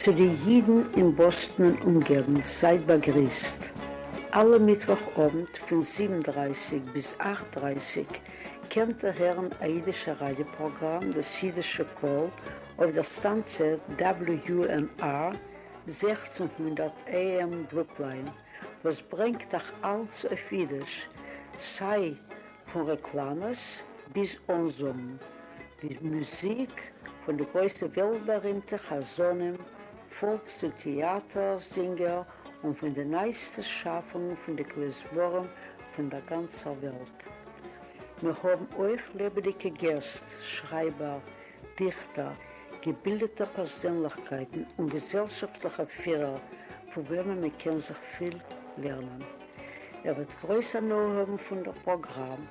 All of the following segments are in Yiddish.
צו די אידן אין באסטן און אומגעגנט, זייט באגריסט. אלע מיטוואך אוונט פון זיבן דרייסיג ביז אכט דרייסיג קענט איר הערן א אידישע ראדיא פראגראם דאס אידישע קול אויף דער סטאנציע WUNR 1600 AM ברוקליין וואס ברענגט אייך אלץ אויף אידיש, סיי פון רעקלאמעס ביז אנזאגן, ווי מוזיק פון די גרויסע וועלט-בארימטע חזנים, פאלקס און טעאטער זינגער און פון די נייעסטע שאפונגען פון די כלי-זמרים פון דער גאנצער וועלט. מיר האבן אויך לעבעדיגע געסט, שרייבער, דיכטער, געבילדעטע פערזענליכקייטן און געזעלשאפטליכע פירער פון וועמען מען קען זיך פיל לערנען. איר וועט גרויס הנאה האבן פון דער פראגראם.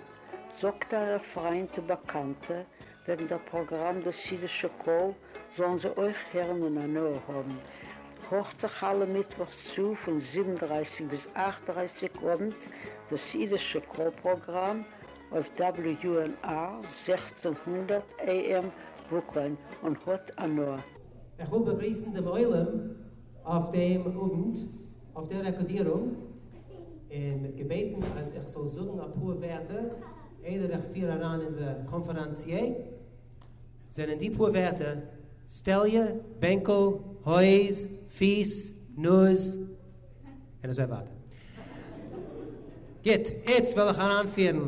זאגט אייערע פריינט און באקאנטע וועגן דער פראגראם דאס אידישע קול, זאלן זיי אויך הערן און הנאה האבן. הארכט זיך אלע מיטוואך צו פון זיבן דרייסיג ביז אכט דרייסיג אוונט דאס אידישע קול פראגראם אויף WUNR 1600 AM ברוקליין און האט הנאה. איך וויל באגריסן דעם עולם אויף דעם אוונט, אויף דער רעקארדירונג, און מ'האט געבעטן אז איך זאל זאגן אפאר ווערטער איידער איך פיר אריין אונזער קאנפעראנסיע, זענען די פאר ווערטער, סטעליע, בענקל, הויז, פיס, נאז, און אזוי ווייטער. גוט, איצט וועל איך אריינפירן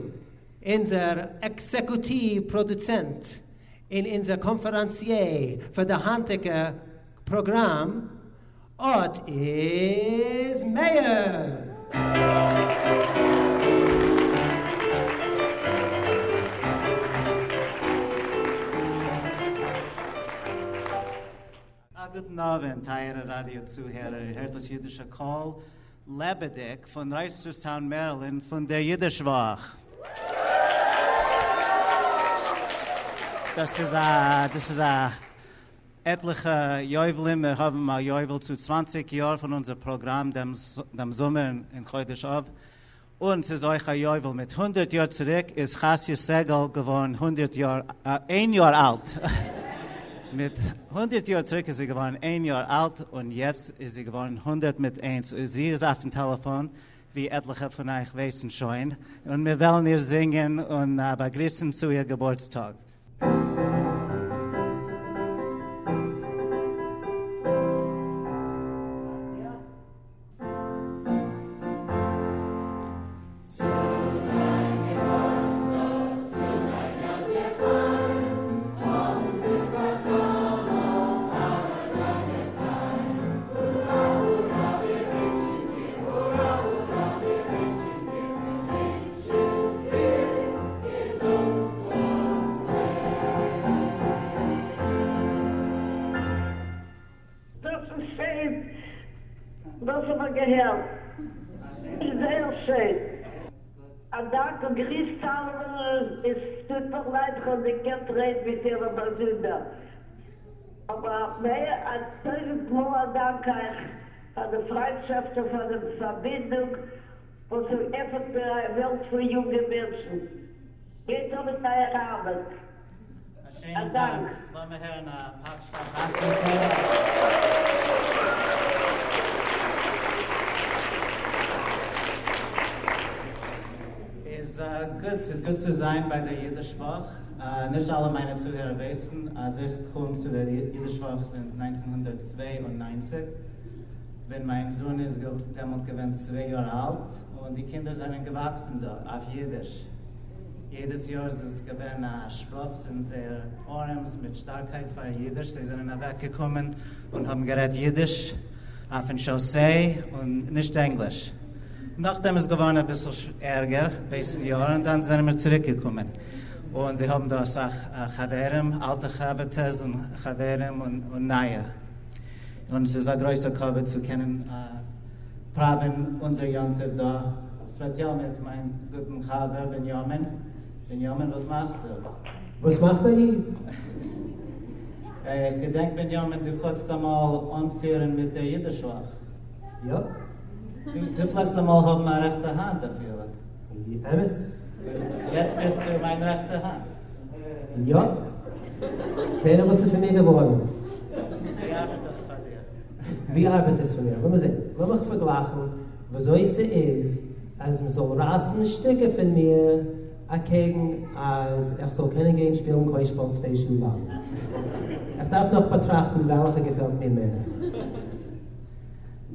אונזער עקזעקוטיוו פראדוצענט און אונזער קאנפעראנסיע פאר די היינטיגע פראגראם, אט איז מאיר! א גוטן אווענט טייערע ראדיא צוהערער, איר הערט דאס אידישע קול לעבעדיג פון רייסערסטאון מערילענד פון דער אידיש וואך. דאס איז א דאס איז א עטליכע יובלים, מיר האבן א יובל צו צוואנציג יאר פון אונזער פראגראם דעם דעם זומער אין חודש אב, און ס'איז אויך א יובל, מיט הונדערט יאר צוריק איז כאסיע סעגאל געווארן הונדערט יאר, איין יאר אלט, מיט הונדערט יאר צוריק איז זי געווארן איין יאר אלט, און יעצט איז זי געווארן הונדערט מיט איינס, זי איז אויפן טעלעפאן, ווי עטליכע פון אייך ווייסן שוין, און מיר וועלן איר זינגען און באגריסן צו איר געבורטסטאג. דאס איז שיין, דאס האב איך געהערט, זייער שיין. א דאנק און גריסט אלעמען, עס טוט מיר לייד איך האב נישט געקענט רעדן מיט איר באזונדער, אבער מער א טויזענט מאל א דאנק אייך פאר די פריינטשאפט און פאר די פארבינדונג וואס איר עפענט מיר א וועלט פון יונגע מענטשן. גייט אן מיט אייער ארבעט. א שיינעם דאנק. לאמיר הערן א פאטש פאר כאסיע. איז גוט, ס'איז גוט צו זיין ביי דער אידיש וואך. נישט אלע מיינע צוהערער ווייסן אז איך קום צו דער אידיש וואך זינט 1992, ווען מיין זון איז דעמאלט געווען צוויי יאר אלט, און די קינדער זענען געוואקסן דא אויף אידיש. יעדעס יאר איז עס געווען א שפראץ אין זייער ארעמס מיט שטארקייט פאר אידיש, זיי זענען אוועק געקומען און האבן גערעדט אידיש אויפן שאסיי און נישט ענגליש. נאכדעם איז געווארן אביסל ערגער בעת'ן יאר און דאן זענען מיר צוריק געקומען און זיי האבן דא אסאך חברים, אלטע חבר'טעס און חברים און נייע, און עס איז א גרויסער כבוד צו קענען פראווען אונזער יום טוב דא, ספעציעל מיט מיין גוטן חבר בנימין. בנימין וואס מאכסטו? וואס מאכט א איד? איך געדענק בנימין דו פלעגסט אמאל אנפירן מיט דער אידיש וואך. יא. דו פלעגסט אמאל האבן א רעכטע האנט אפילו. אמת. יעצט ביסטו מיין רעכטע האנט. יא. זעה נאר וואס איז פון מיר געווארן. ווי ארבעט דאס פאר דיר? ווי ארבעט עס פאר מיר? לאמיר זען. לאמיך פארגלייכן וויאזוי ס'איז אז מ'זאל רייסן שטיקער פון מיר אקעגן אז איך זאל קענען גיין שפילן קוישבאל 2 שעה לאנג. איך דארף נאך באטראכטן וועלכע געפעלט מיר מער.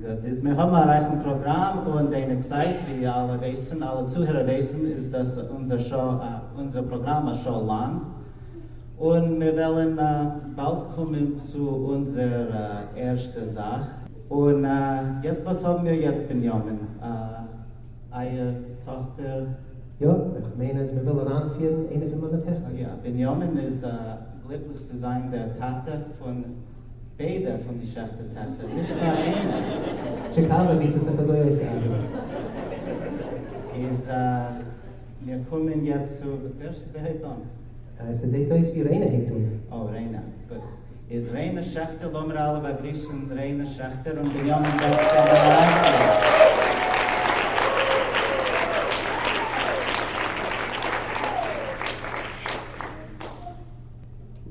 גוט, איז מיר האבן א רייכן פראגראם און ווייניג צייט, ווי אלע ווייסן, אלע צוהערער ווייסן, איז דאס אונזער שעה, אונזער פראגראם א שעה לאנג. און מיר וועלן באלד קומען צו אונזער ערשטע זאך. און יעצט וואס האבן מיר יעצט, בנימין? אייער טאכטער? יא, איך מיין אז מען וויל אריינפירן איינע פון מיינע טעכטער. יא, בנימין איז גליקליך צו זיין דער טאטע פון ביידע פון די שעכטער טעכטער, נישט נאר איינע. טשיקאווע, ווי ס'האט זיך אזוי אויסגעארבעט. איז מיר קומען יעצט צו, ווער הייבט אן? ס'זעט אויס ווי ריינע הייבט אן. או, ריינע, גוט. איז ריינע שעכטער, לאמיר אלע באגריסן ריינע שעכטער און בנימין וועט אריינפירן.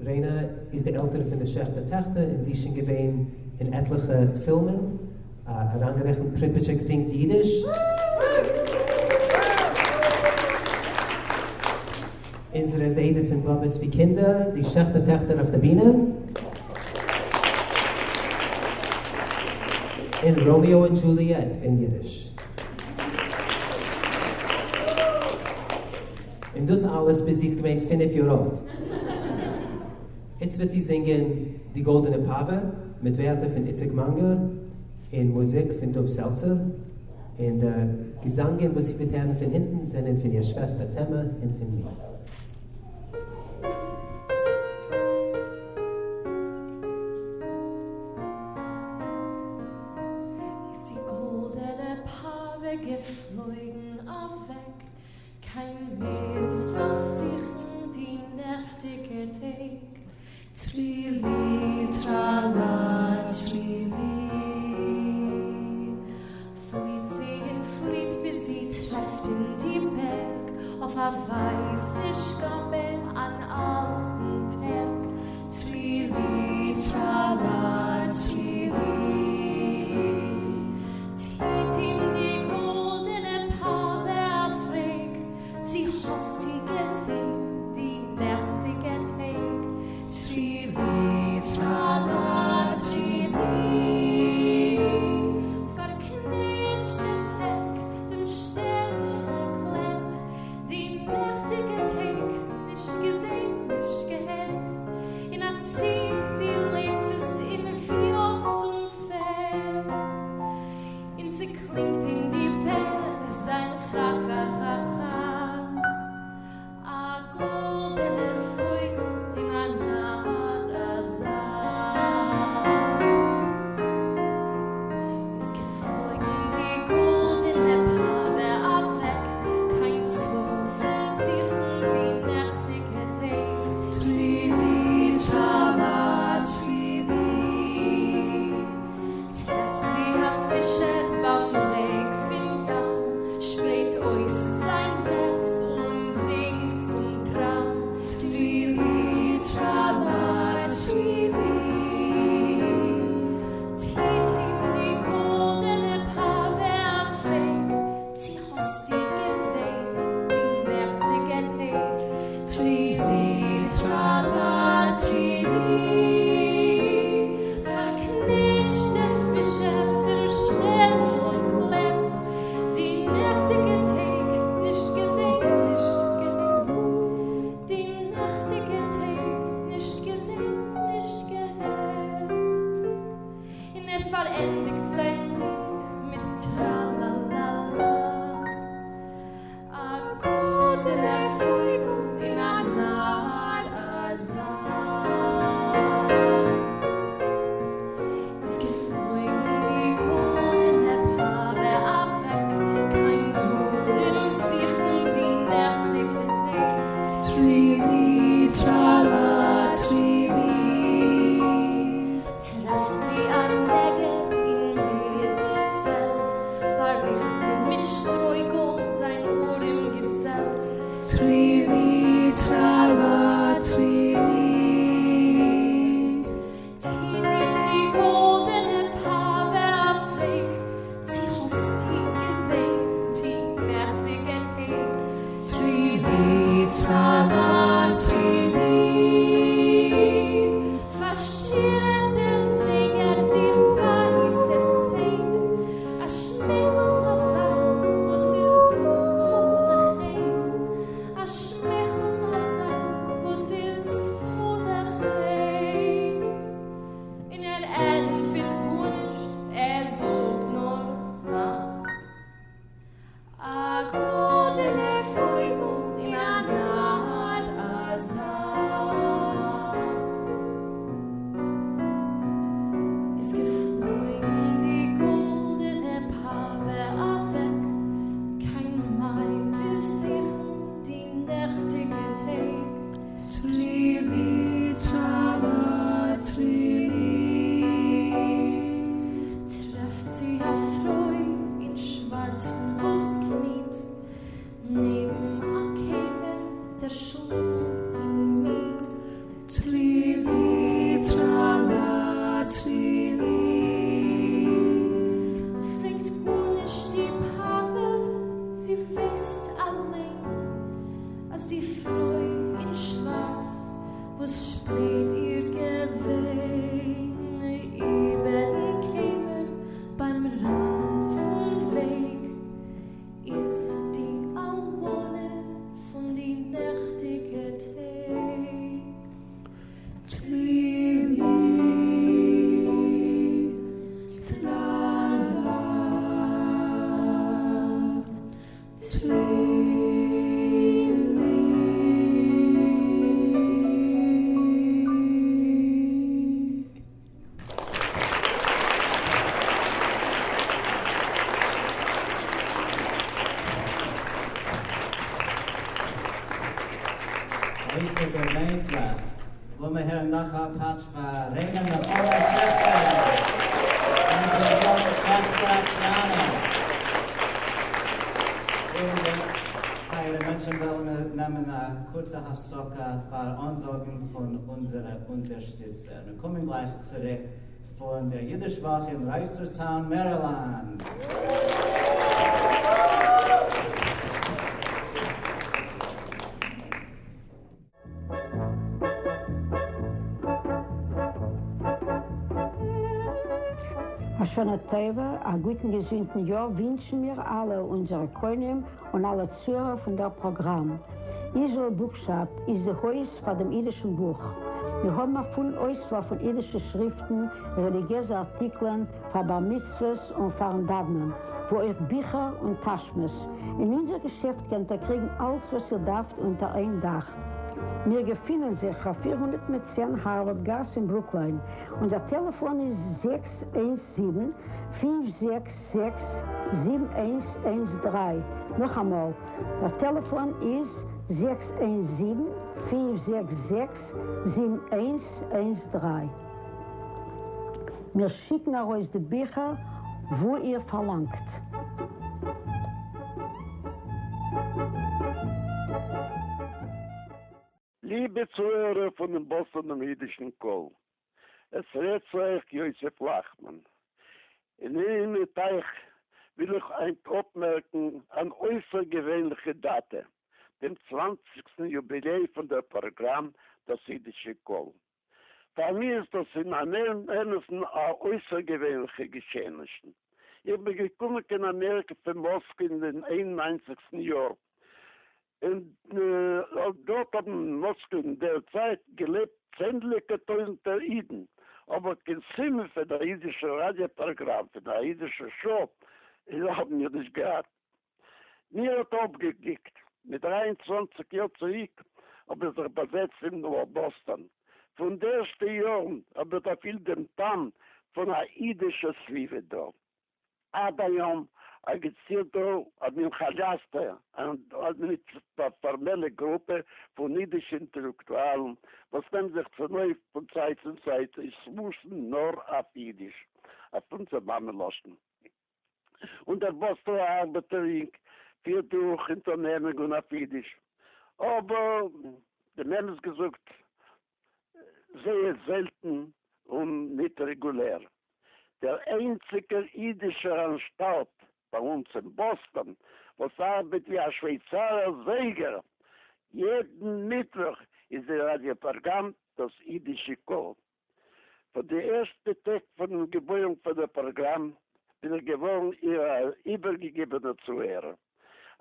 ריינע איז די עלטערע פון די שעכטער טעכטער און זי איז שוין געווען אין עטליכע פילמען, אריינגערעכנט פריפעטשיק זינגט אידיש. אונזערע זיידעס און באבעס ווי קינדער, די שעכטער טעכטער אויף דער בינע. און ראמעא און דזשוליעט אין אידיש. און דאס אלעס ביז זי איז געווען 5 יאר אלט. איצט וועט זי זינגען די גאלדענע פאווע מיט ווערטער פון איציק מאנגער און מוזיק פון דוב סעלצער. און די געזאנגען וואס זי וועט הערן פון הינטן זענען פון איר שוועסטער טעמע און פון מיר. איז די גאלדענע פאווע געפלויגן אוועק, קיין מזרח זוכן די נעכטיגע טעג. טרילי, טראלא, טרילי. פליט זי און פליט ביז זי טרעפט אין די בערג אויף א ווייסע שקאפע אן אלטן טערק. טרילי, טראלא, טרילי. טיט אים די גאלדענע פאווע א פרעג, צי האסטו געזען די נעכטיגע טעג? טרילי, טראלא, טרילי. פארקנייטשט דער טערק דעם שטערן און קלערט, די נעכטיגע טעג נישט געזען, נישט געהערט. און א צי די לייצעס אין וויאָ צום פערד. און ס'קלינגט אין די בערד זיין חא-חא-חא-חא. א גאלדענער פויגל אין א נאר אזא. איז געפלויגן די גאלדענע פאווע אוועק, קיין צפון זוכן די נעכטיגע טעג. טרילי, טראלא, טרילי. טרעפט זי א פישער ביים ברעג פון ים, שפרייט אויס זיין נעץ און זינגט צום גראם. טרילי, טראלא, טרילי. טיט אים די גאלדענע פאווע א פרעג, צי האסטו געזען די נעכטיגע טעג? טרילי, טראלא, טרילי. פארקנייטשט דער פישער דעם שטערן און קלערט, די נעכטיגע טעג נישט געזען, נישט געהערט. די נעכטיגע טעג נישט געזען, נישט געהערט. און ער פארענדיגט זיין ליד מיט טראלאלאלא. א גאלדענער פויגל אין א נאר אזא. איז געפלויגן די גאלדענע פאווע אוועק, קיין דרום זוכן די נעכטיגע טעג. טרילי, טראלא, טרילי. טרעפט זי א נעגער אין לאמיר הערן נאך א פאטש פאר ריינא נאוה שעכטער און יואל שעכטער פיאנא. און יעצט טייערע מענטשן וועלן מיר נעמען א קורצע הפסקה פאר אנזאגן פון אונזערע אונטערשטיצער. מיר קומען גלייך צוריק פון דער אידיש וואך אין רייסערסטאון מערילענד. א שנה טובה, א גוטן געזונטן יאר ווינטשן מיר אלע אונזערע קונים און אלע צוהערער פון דער פראגראם. איזראעל בוקשאפ איז די הויז פאר דעם אידישן בוך. מיר האבן א פולן אויסוואל פון אידישע שריפטן, רעליגיעזע ארטיקלען, פאר בר מצוות און פארן דאוונען, ווי אויך ביכער און טאשמעס. אין אונזער געשעפט קענט איר קריגן אלץ וואס איר דארפט אונטער איין דאך. מיר געפינען זיך אויף 410 הארווארד גאס אין ברוקליין. אונזער טעלעפאן איז 617 566 7113. נאכאמאל, דער טעלעפאן איז 617 566 7113. מיר שיקן ארויס די ביכער וואו איר פארלאנגט. ליבע צוהערער פונעם באסטאנער אידישן קול, עס רעדט צו אייך יוסף לאכמאן. אינאיינעם מיט אייך וויל איך היינט אפמערקן אן אויסערגעווענליכע דאטע, דעם צוואנציגסטן יוביליי פון דער פראגראם דאס אידישע קול. פאר מיר איז דאס אין אן אמת'ן א אויסערגעווענליכע געשעענישן. איך בין געקומען קיין אמעריקע פון מאסקווע אין דעם איין און ניינציגסטן יאר, און דארט האבן אין מאסקווע אין דער צייט געלעבט צענדליגער טויזנטער אידן, אבער קיין סימן פון א אידישע ראדיא פראגראם, פון א אידישע שעה, האבן מיר נישט געהאט. מיר האט אפגעגליקט. מיט 23 יאר צוריק האב איך זיך באזעצט אין באסטאן. פון די ערשטע יארן האב איך דערפילט דעם טעם פון א אידישע סביבה דא. עד היום עקזיסטירט דא א מין כאליאסטרע, א פארמעלע גרופע פון אידישע אינטעלעקטואלן וואס נעמט זיך צונויף פון צייט צו צייט און שמועסן נאר אויף אידיש, אויף אונזער מאמע לשון. און דער באסטאנער ארבעטער רינג פירט דורך אונטערנעמונגען אויף אידיש, אבער דעם אמת געזאגט זייער זעלטן און ניט רעגולער. דער איינציגער אידישער אנשטאלט ביי אונז אין באסטאן וואס ארבעט ווי א שווייצארער זייגער יעדן מיטוואך איז די ראדיא פראגראם דאס אידישע קול. פון די ערשטע טעג פונעם געבוירן פון דער פראגראם בין איך געווארן איר א איבערגעגעבענער צוהערער.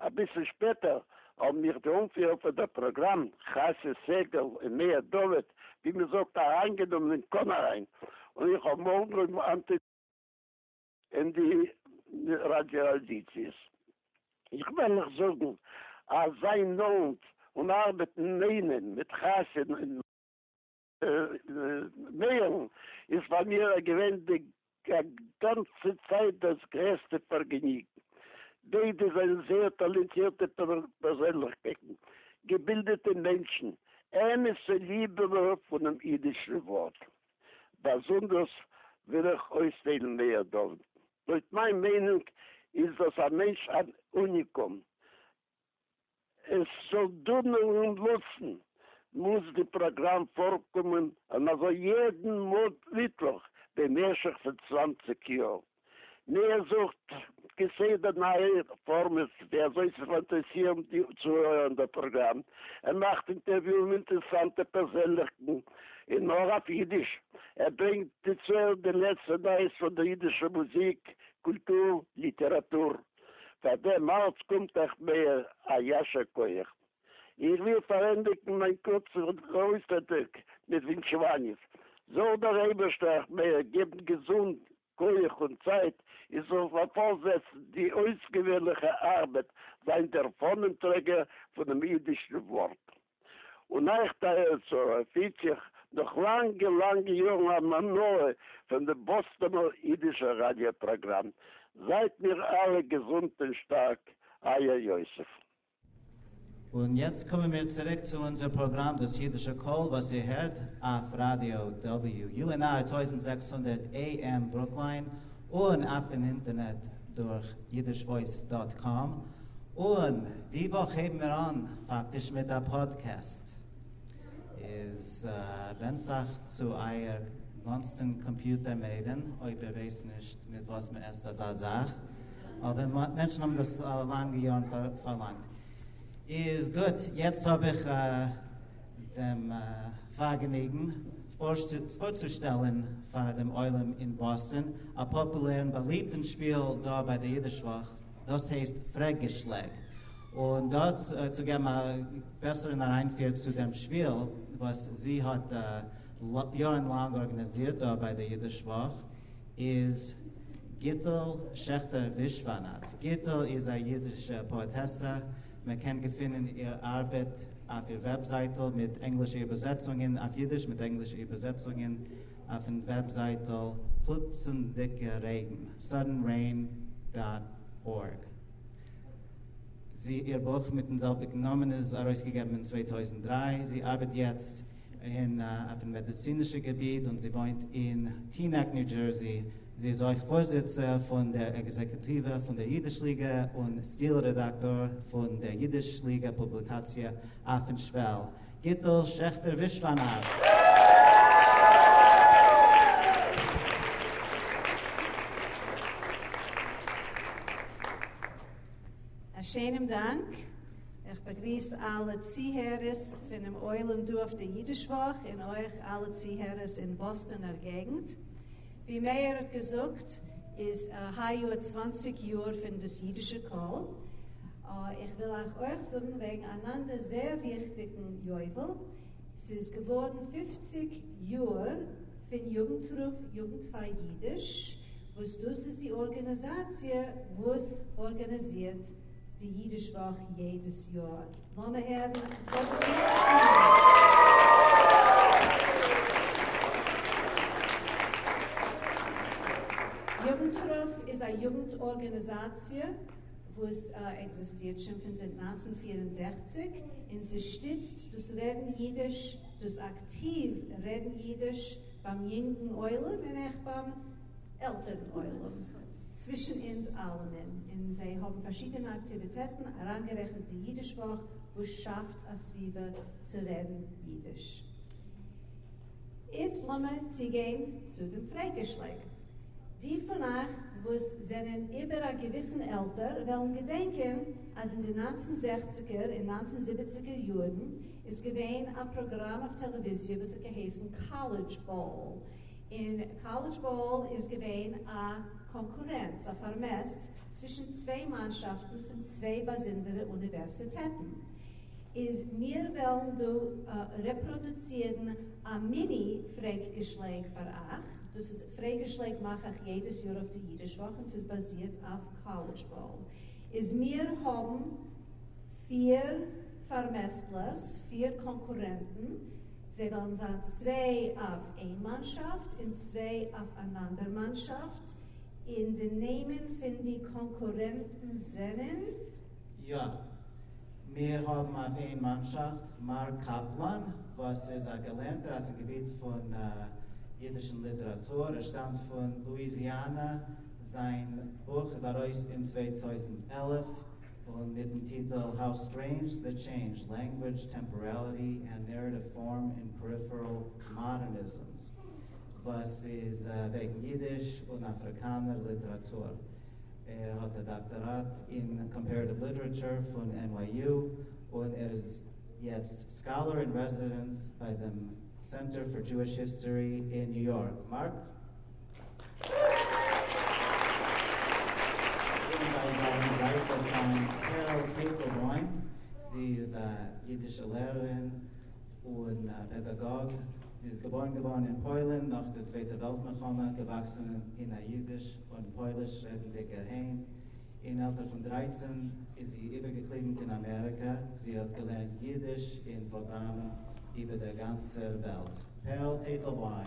אביסל שפעטער האבן מיך די אנפירער פון דער פראגראם, חסי סגל און מאיר דוד, ווי מען זאגט, אריינגענומען אין קאן אריין, און איך האב אנגעהויבן אין די ראדיא אוידיציעס. איך וועל אייך זאגן אז זיין נאנט און ארבעטן אינאיינעם מיט חסי און מאיר'ן איז פאר מיר געווען די גאנצע צייט דאס גרעסטע פארגעניגן. ביידע זענען זייער טאלענטירטע פערזענליכקייטן, געבילדעטע מענטשן, אמת'ע ליבהאבער פונעם אידישן ווארט. באזונדערס וויל איך אויסטיילן מאיר דוד. לויט מיין מיינונג איז דאס א מענטש אן אוניקום. עס זאל דונערן און בליצן, מוז די פראגראם פארקומען און אזוי יעדן מיטוואך במשך פון 20 יאר. מאיר זוכט כסדר נייע פארמעס ווי אזוי צו פאראינטערעסירן די צוהערער אין דער פראגראם, ער מאכט אינטערוויוען מיט אינטערעסאנטע פערזענליכקן און נאר אויף אידיש, ער ברענגט די צוהערער די לעצטע נייעס פון דער אידישער מוזיק, קולטור, ליטעראטור. פאר דעם אלץ קומט אייך מאיר א ישר כח. איך וויל פארענדיגן מיין קורצן אויסדרוק מיט ווינטשוואניעס, זאל דער אייבערשטער אייך מאיר געבן געזונט, כח און צייט איר זאלט פארזעצן די אויסגעווענליכע ארבעט, זיין דער פאנען-טרעגער פונעם אידישן ווארט. און אייך טייערע צוהערער פירט זיך נאך לאנגע לאנגע יארן הנאה פון די באסטאנער אידישע ראדיא פראגראם. זייט מיר אלע געזונט און שטארק, אייער יוסף. און יעצט קומען מיר צוריק צו אונזער פראגראם דאס אידישע קול וואס איר הערט אויף ראדיא WUNR 1600 AM ברוקליין און אויפן אינטערנעט דורך yiddishvoice דאט קאם, און די וואך הייבן מיר אן פאקטיש מיט א פאדקעסט, איז ווענדט זיך צו אייער נאנסטן קאמפיוטער מבין אויב איר ווייסט נישט מיט וואס מען עסט אזא זאך, אבער מענטשן האבן דאס לאנגע יארן פארלאנגט. איז גוט, יעצט האב איך דעם פארגעניגן פארצושטעלן פאר דעם עולם אין באסטאן א פאפולערן באליבטן שפיל דא ביי די אידיש וואך, דאס הייסט פרעג-געשלעג. און דא צו געבן א בעסערן אריינפיר צו דעם שפיל וואס זי האט יארן לאנג ארגאניזירט דא ביי די אידיש וואך, איז גיטל שעכטער ווישוואנאט. גיטל איז א אידישע פאעטעסע, מען קען געפינען איר ארבעט אויף איר וועבזייטל מיט ענגלישע איבערזעצונגען אויף אידיש מיט ענגלישע איבערזעצונגען אויפן וועבזייטל פלוצעמדיגע רעגן, suddenrain דאט ארג. זי איר בוך מיטן זעלביגן נאמען איז ארויסגעגעבן אין 2003. זי ארבעט יעצט אין אויפן מעדיצינישע געביט און זי וואוינט אין טינעק ניו דזשערסי. זי איז אויך פארזיצער פון דער עקזעקוטיווע פון דער אידיש ליגע און סטיל רעדאקטאר פון דער אידיש ליגע פובליקאציע אויפן שוועל. גיטל שעכטער ווישוואנאט. א שענעם דאנק. איך באגריס אלע צוהערערס פונעם עולם דא אויף די אידיש וואך און אויך אלע צוהערערס אין באסטאנער געגנט. ווי מאיר האט געזאגט איז היי יאר צוואנציג יאר פון דאס אידישע קול. איך וויל אייך אויך זאגן וועגן אן אנדער זייער וויכטיגן יובל. ס'איז געווארן פופציג יאר פון יוגנטרוף יוגנט פאר אידיש, וואס דאס איז די ארגאניזאציע וואס ארגאניזירט די אידיש וואך יעדעס יאר. לאמיר הערן אפלאדיסמענטן. יוגנטרוף איז א יוגנט ארגאניזאציע וואס עקזיסטירט שוין פון זינט 1964 און זי שטיצט דאס רעדן אידיש, דאס אקטיוו רעדן אידיש ביים יונגן עולם און אויך ביים עלטערן עולם, צווישן אונז אלעמען, און זיי האבן פארשידענע אקטיוויטעטן, אריינגערעכנט די אידיש וואך וואס שאפט א סביבה צו רעדן אידיש. איצט לאמיר צוגיין צו דעם פרעג-געשלעג. די פון אייך וואס זענען איבער א געוויסן עלטער וועלן געדענקען אז אין די ניינצן זעכציגער און ניינצן זיבעציגער יארן איז געווען א פראגראם אויף טעלעוויזיע וואס האט געהייסן קאלעדזש באול. אין קאלעדזש באול איז געווען א קאנקורענץ, א פארמעסט, צווישן צוויי מאנשאפטן פון צוויי באזונדערע אוניווערסיטעטן. איז מיר וועלן דא רעפראדוצירן א מיני פרעג-געשלעג פאר אייך. דאס איז פרעג-געשלעג מאך איך יעדעס יאר אויף די אידיש וואך און ס'איז באזירט אויף קאלעדזש באול. איז מיר האבן פיר פארמעסטלערס, פיר קאנקורענטן. זיי וועלן זיין צוויי אויף איין מאנשאפט און צוויי אויף אן אנדער מאנשאפט, און די נעמען פון די קאנקורענטן זענען. יא, מיר האבן אויף איין מאנשאפט מארק קאפלאן, וואס איז א געלערנטער אויפן געביט פון אידישן ליטעראטור, ער שטאמט פון לואיזיאנע, זיין בוך איז ארויס אין 2011 און מיטן טיטל How Strange the Change, Language, Temporality and Narrative Form in Peripheral Modernisms, וואס איז וועגן אידיש און אפריקאנער ליטעראטור. ער האט א דאקטאראט אין Comparative Literature פון NYU און ער איז יעצט Scholar in Residence ביי דעם Center for Jewish History אין ניו יארק. מארק? און ביי זיין זייט וועט זיין פערל טייטלבוים, זי איז א אידישע לערערין און פעדאגאג, זי איז געבוירן געווארן אין פוילן נאך די צווייטע וועלט מלחמה, געוואקסן אין א אידיש און פויליש רעדנדיגער היים, אין עלטער פון 13 איז זי איבערגעקליבן קיין אמעריקע, זי האט געלערנט אידיש אין פראגראמען איבער דער גאנצער וועלט. פערל טייטלבוים.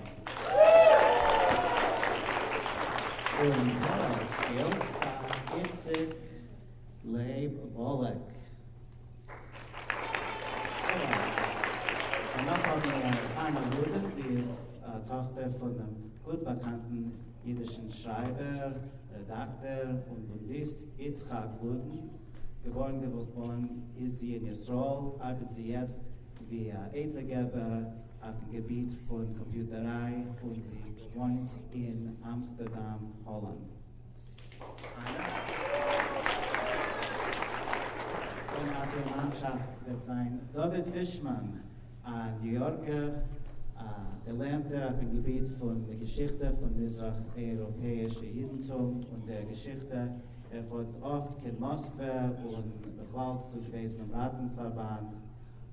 און פערל שפילט פאר איציק לייב וואלעק. האָבן מיר חנה לודין, זי איז אַ טאָכטער פֿונעם גוט באַקאַנטן ייִדישן שרײַבער, רעדאַקטאָר און בונדיסט יצחק לודין. געבוירן געוואָרן איז זי אין ישׂראל, אַרבעט זי יעצט ווי אַ עצה-געבער אויפֿן געביט פֿון קאָמפּיוטערײַ און זי וואוינט אין אַמסטערדאַם, האָלאַנד. און אויף איר מאנשאפט וועט זיין דוד פישמאן, א ניו יארקער א געלערנטער אויפן געביט פון די געשיכטע פון מזרח אייראפעאישע אידנטום און זייער געשיכטע. ער פארט אפט קיין מאסקווע און בכלל צו געוועזענעם ראטן-פארבאנד,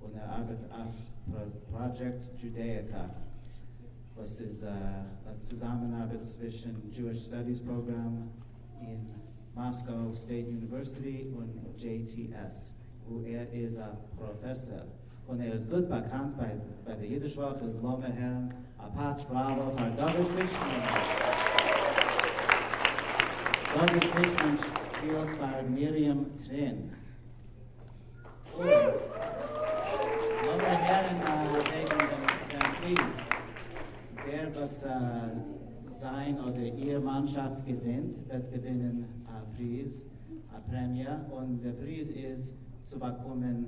און ער ארבעט אויף פראדזשעקט דזשודעיקא. וואס איז א צוזאמענארבעט צווישן Jewish Studies Program אין Moscow State University און JTS, וואו ער איז א פראפעסאר, און ער איז גוט באקאנט ביי די אידיש וואך, איז לאמיר הערן א פאטש בראווא פאר דוד פישמאן. דוד פישמאן שפילט פאר מרים טרין. און לאמיר הערן וועגן דעם פריז. דער וואס זיין אדער איר מאנשאפט געווינט וועט געווינען א פריז, א פרעמיע, און דער פריז איז צו באקומען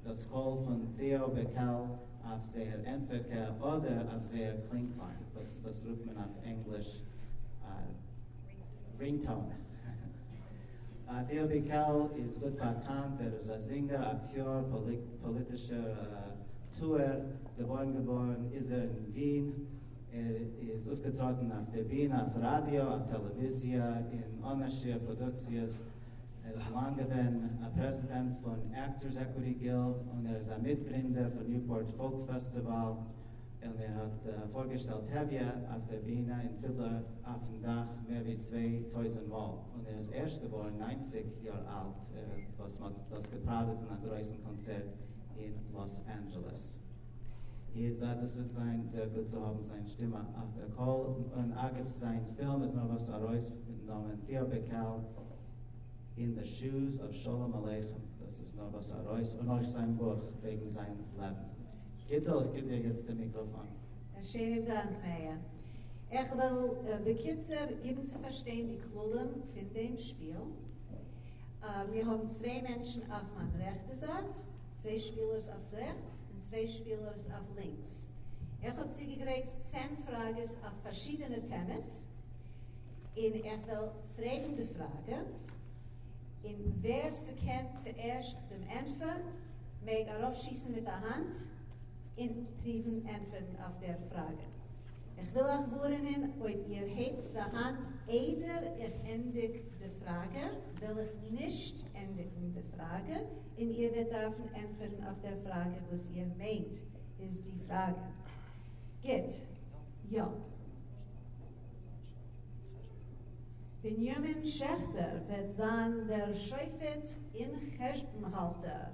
דאס קול פון טעא בעקעל אויף זייער ענטפערקע אדער אויף זייער קלינגקלאנג, וואס דאס רופט מען אויף ענגליש רינגטאון. טעא בעקעל איז גוט באקאנט, ער איז א זינגער, אקטיאר, פאליטישער טוער, געבוירן געווארן איז ער אין ווין, ער איז אויפגעטראטן אויף דער בינע, אויף ראדיא, אויף טעלעוויזיע, אין אן א שיעור פראדוקציעס, ער איז לאנג געווען א פרעזידענט פון Actors Equity Guild און ער איז א מיטגרינדער פון Newport Folk Festival. און ער האט פארגעשטעלט טביה אויף דער בינע אין פידלער אויפן דאך מער ווי 2000 מאל, און ער איז ערשט געווארן 90 יאר אלט וואס מ'האט דאס געפראוועט אין א גרויסן קאנצערט אין לאס אנדזשעלעס. איז דאס וועט זיין זייער גוט צו האבן זיין שטימע אויף דער קול, און אגב זיין פילם איז נארוואס ארויס מיטן נאמען Theo Bikel in the Shoes of Sholem Aleichem, דאס איז נארוואס ארויס, און אויך זיין בוך וועגן זיין לעבן. גיטל, איך גיב דיר יעצט דעם מיקראפאן. א שענעם דאנק, מאיר. איך וועל בקיצור גיבן צו פארשטיין די כללים פון דעם שפיל. מיר האבן צוויי מענטשן אויף מיין רעכטע זייט, צוויי שפילערס אויף רעכטס און צוויי שפילערס אויף לינקס. איך האב צוגעגרייט צען פראגעס אויף פארשידענע טעמעס, און איך וועל פרעגן די פראגע, און ווער ס'קען צוערשט דעם ענטפער, מעג ארויפשיסן מיט א האנט און פרואוון ענטפערן אויף דער פראגע. איך וויל אייך ווארענען, אויב איר הייבט די האנט איידער איך ענדיג די פראגע, וועל איך נישט ענדיגן די פראגע, און איר וועט דארפן ענטפערן אויף דער פראגע וואס איר מיינט איז די פראגע. גוט. יא. בנימין שעכטער וועט זיין דער שופט און חשבון האלטער.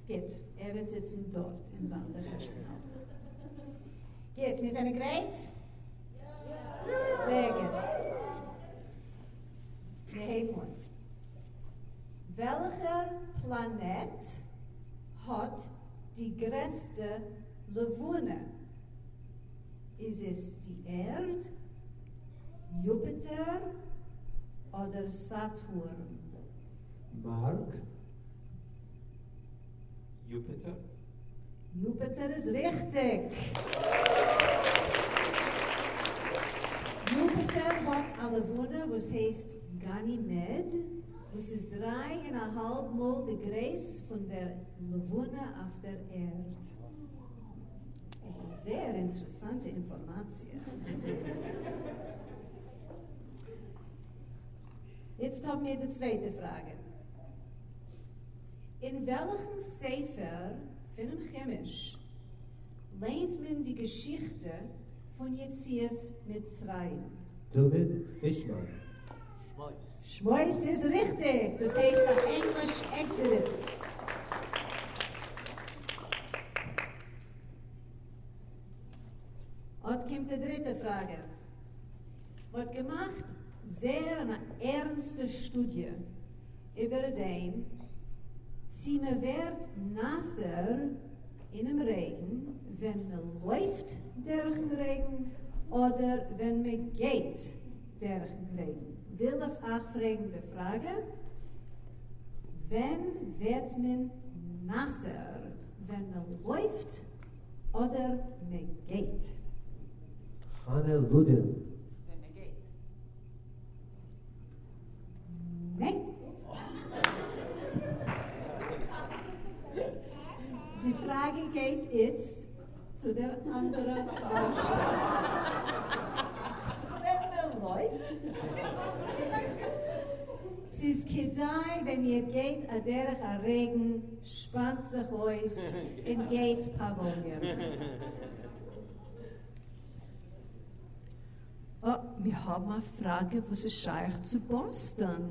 גוט, ער וועט זיצן דארט און זיין דער חשבון האלטער. גוט, מיר זענען גרייט? זייער גוט. מיר הייבן אן. וועלכער פלאנעט האט די גרעסטע לבנה? איז עס די ערד, יופיטער, אדער סאטורן? מארק, יופיטער. יופיטער איז ריכטיג! יופיטער האט א לבנה וואס הייסט גאנימעד, וואס איז דריי און א האלב מאל די גרייס פון דער לבנה אויף דער ערד. זייער אינטערעסאנטע אינפארמאציע. איצט האבן מיר די צווייטע פראגע. אין וועלכן ספר פונעם חומש ליינט מען די געשיכטע פון יציאת מצרים? דוד פישמאן. שמות. שמות איז ריכטיג! דאס הייסט אויף ענגליש Exodus. אט קומט די דריטע פראגע. מ'האט געמאכט זייער אן ערנסטע שטודיע איבער דעם. צי מע ווערט נאַסער אינעם רעגן, ווען מע לויפֿט דורכן רעגן אָדער ווען מע גייט דורכן רעגן? וויל איך אײַך פֿרעגן די פֿראַגע, ווען ווערט מען נאַסער, ווען מע לויפֿט אָדער מע גייט? חנה לודין. ווען מע גייט. ניין. די פראגע גייט איצט צו דער אנדערער מאנשאפט. ווען מען לויפט. ס'איז כדאי ווען איר גייט אדורך א רעגן, שפאנט זיך אויס און גייט פאוואליע. אה, מיר האבן א פראגע וואס איז שייך צו באסטאן.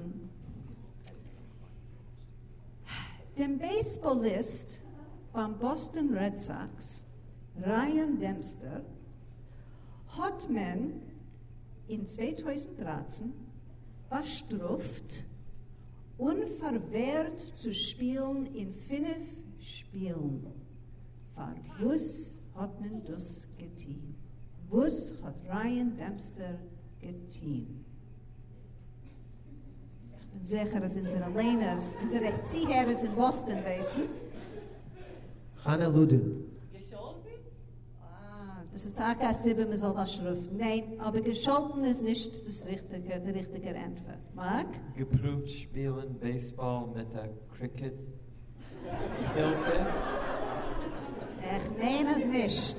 דעם בעיסבאליסט ביים באסטאן רעד סאקס, רייען דעמפסטער, האט מען אין 2013 באשטראפט און פארווערט צו שפילן אין פינף שפילן. פארוואס האט מען דאס געטוהן? וואס האט רייען דעמפסטער געטוהן? איך בין זיכער אז אונזערע ליינערס, אונזערע צוהערערס אין באסטאן ווייסן. חנה לודין. געשאלטן? אה, דאס איז טאקע א סיבה מען זאל באשטראפן. ניין, אבער געשאלטן איז נישט דאס ריכטיגע, דער ריכטיגער ענטפער. מארק? געפרואווט שפילן בעיסבאל מיט א קריקעט פילטער? איך מיין אז נישט.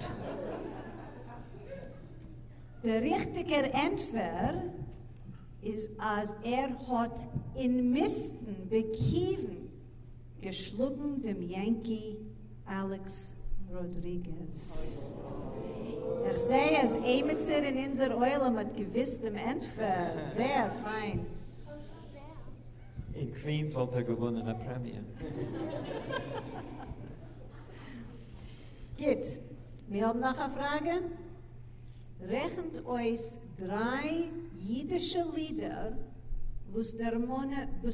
דער ריכטיגער ענטפער איז אז ער האט אינמיטן בכיוון געשלאגן דעם יענקי אלעקס ראדריגעז. איך זעה אז עימיצער אין אונזער עולם האט געוויסט דעם ענטפער. זייער פיין. אין קווינס וואלט ער געוואונען א פרעמיע. גוט, מיר האבן נאך א פראגע. רעכנט אויס דריי אידישע לידער וואס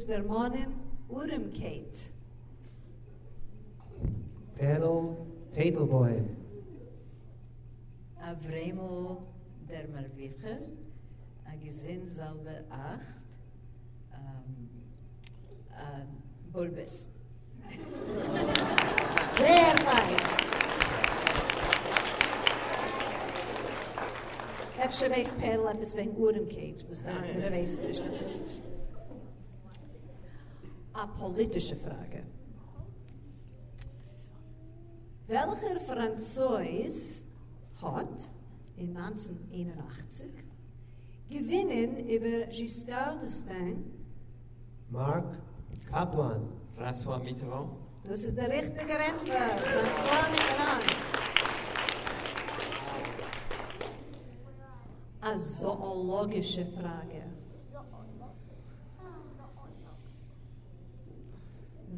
דערמאנען ארעמקייט. פערל טייטלבוים. אברעמל דער מרוויחער, א געזונט זאלבע אכט. בולבעס. זייער פיין. אפשר ווייסט פערל עפעס וועגן ארעמקייט וואס די אנדערע ווייסן נישט. איך ווייס נישט. א פאליטישע פראגע. וועלכער פראנצויז האט אין 1981 געווינען איבער זשיסקאר ד'עסטענג? מארק קאפלאן. פראנסואה מיטעראן. דאס איז דער ריכטיגער ענטפער, פראנסואה מיטעראן. א זאאלאגישע פראגע.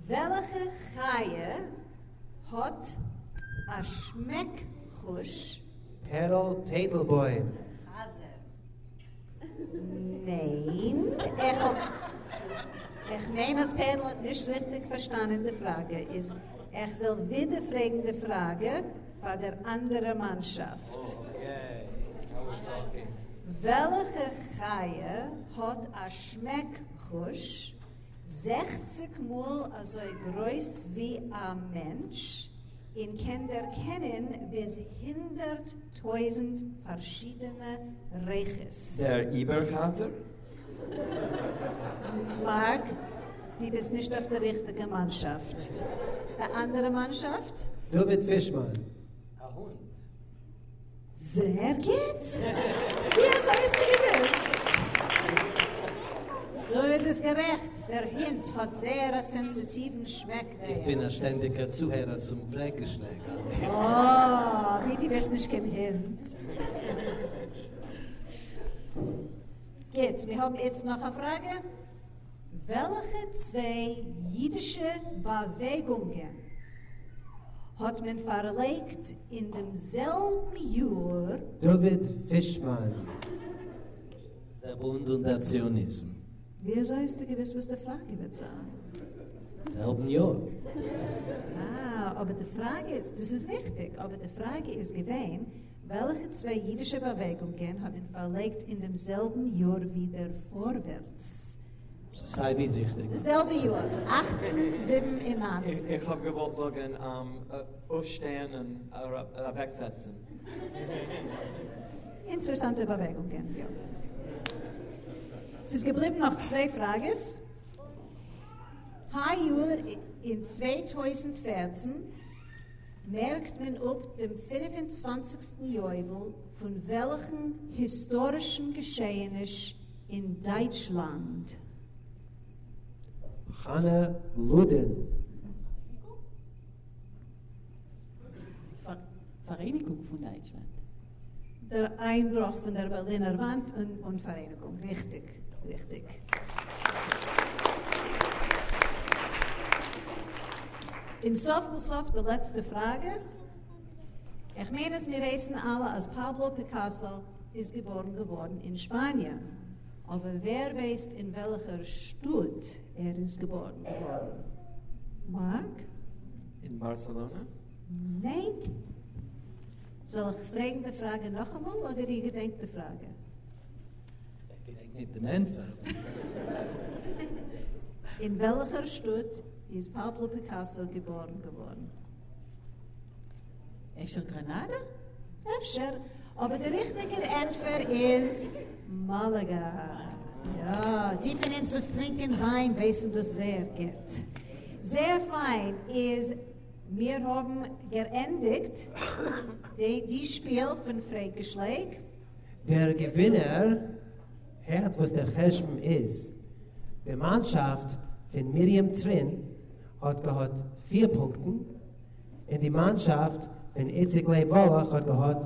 וועלכע חיה האט א שמעק-חוש? פערל טייטלבוים. חזר. ניין, איך האב, איך מיין אז פערל האט נישט ריכטיג פארשטאנען די פראגע, איז איך וועל ווידער פרעגן די פראגע פאר דער אנדערע מאנשאפט. וועלכע חיה האט א שמעק חוש 60 מאל אזוי גרויס ווי א מענטש און קען דערקענען ביז 100,000 פארשידענע ריחות? דער איבערחזר? מארק, דו ביסט נישט אויף די ריכטיגע מאנשאפט. די אנדערע מאנשאפט? דוד פישמאן. א הונט. זייער גוט! ווי אזוי האסטו געוואוסט? דוד איז גערעכט, דער הונט האט זייער א סענסיטיוון שמעק. איך בין א שטענדיגער צוהערער צום פרעגגעשלעגער. אה, ווי דו ביסט נישט קיין הונט. גוט, מיר האבן איצט נאך א פראגע. וועלכע צוויי אידישע באוועגונגען האט מען פארלייגט אין דעם זעלבן יאר? דוד פישמאן. דער בונד און דער ציוניזם. ווי אזוי האסטו געוואוסט וואס די פראגע וועט זיין? זעלבן יאר. אה, אבער די פראגע, דאס איז ריכטיג, אבער די פראגע איז געווען, וועלכע צוויי אידישע באוועגונגען האבן פארלייגט אין דעם זעלבן יאר ווי דער פארווערטס? ס'איז סיי ווי ריכטיג. די זעלבע יאר, 1897. איך האב געוואלט זאגן אויפשטיין און אוועקזעצן. אינטערעסאנטע באוועגונגען, יא. ס'איז געבליבן נאך צוויי פראגעס. היי יאר אין 2014 מערקט מען אפ דעם 25סטן יובל פון וועלכן היסטארישן געשעעניש אין דייטשלאנד? חנה לודין. פאראייניגונג פון דייטשלאנד. דער איינבראך פון דער בערלינער וואנט און פאראייניגונג. ריכטיג, ריכטיג. און סוף כל סוף די לעצטע פראגע. איך מיין אז מיר ווייסן אלע אז פאבלא פיקאסא איז געבארן געווארן אין שפאניע. אבער ווער ווייסט אין וועלכער שטאט ער איז געבארן געווארן? מארק? אין בארסעלאנא? ניין. זאל איך פרעגן די פראגע נאכאמאל אדער איר געדענקט די פראגע? איך געדענק ניט דעם ענטפער. אין וועלכער שטאט איז פאבלא פיקאסא געבארן געווארן? אפשר גראנאדא? אפשר, אבער דער ריכטיגער ענטפער איז מאלאגא. יא, די פון אונז וואס טרינקען וויין ווייסן דאס זייער גוט. זייער פיין, איז מיר האבן געענדיגט די שפיל פון פרעג געשלעג. דער געווינער הערט וואס דער חשבון איז. די מאנשאפט פון מרים טרין האט געהאט פיר פונקטן, און די מאנשאפט פון איציק לייב וואלאך האט געהאט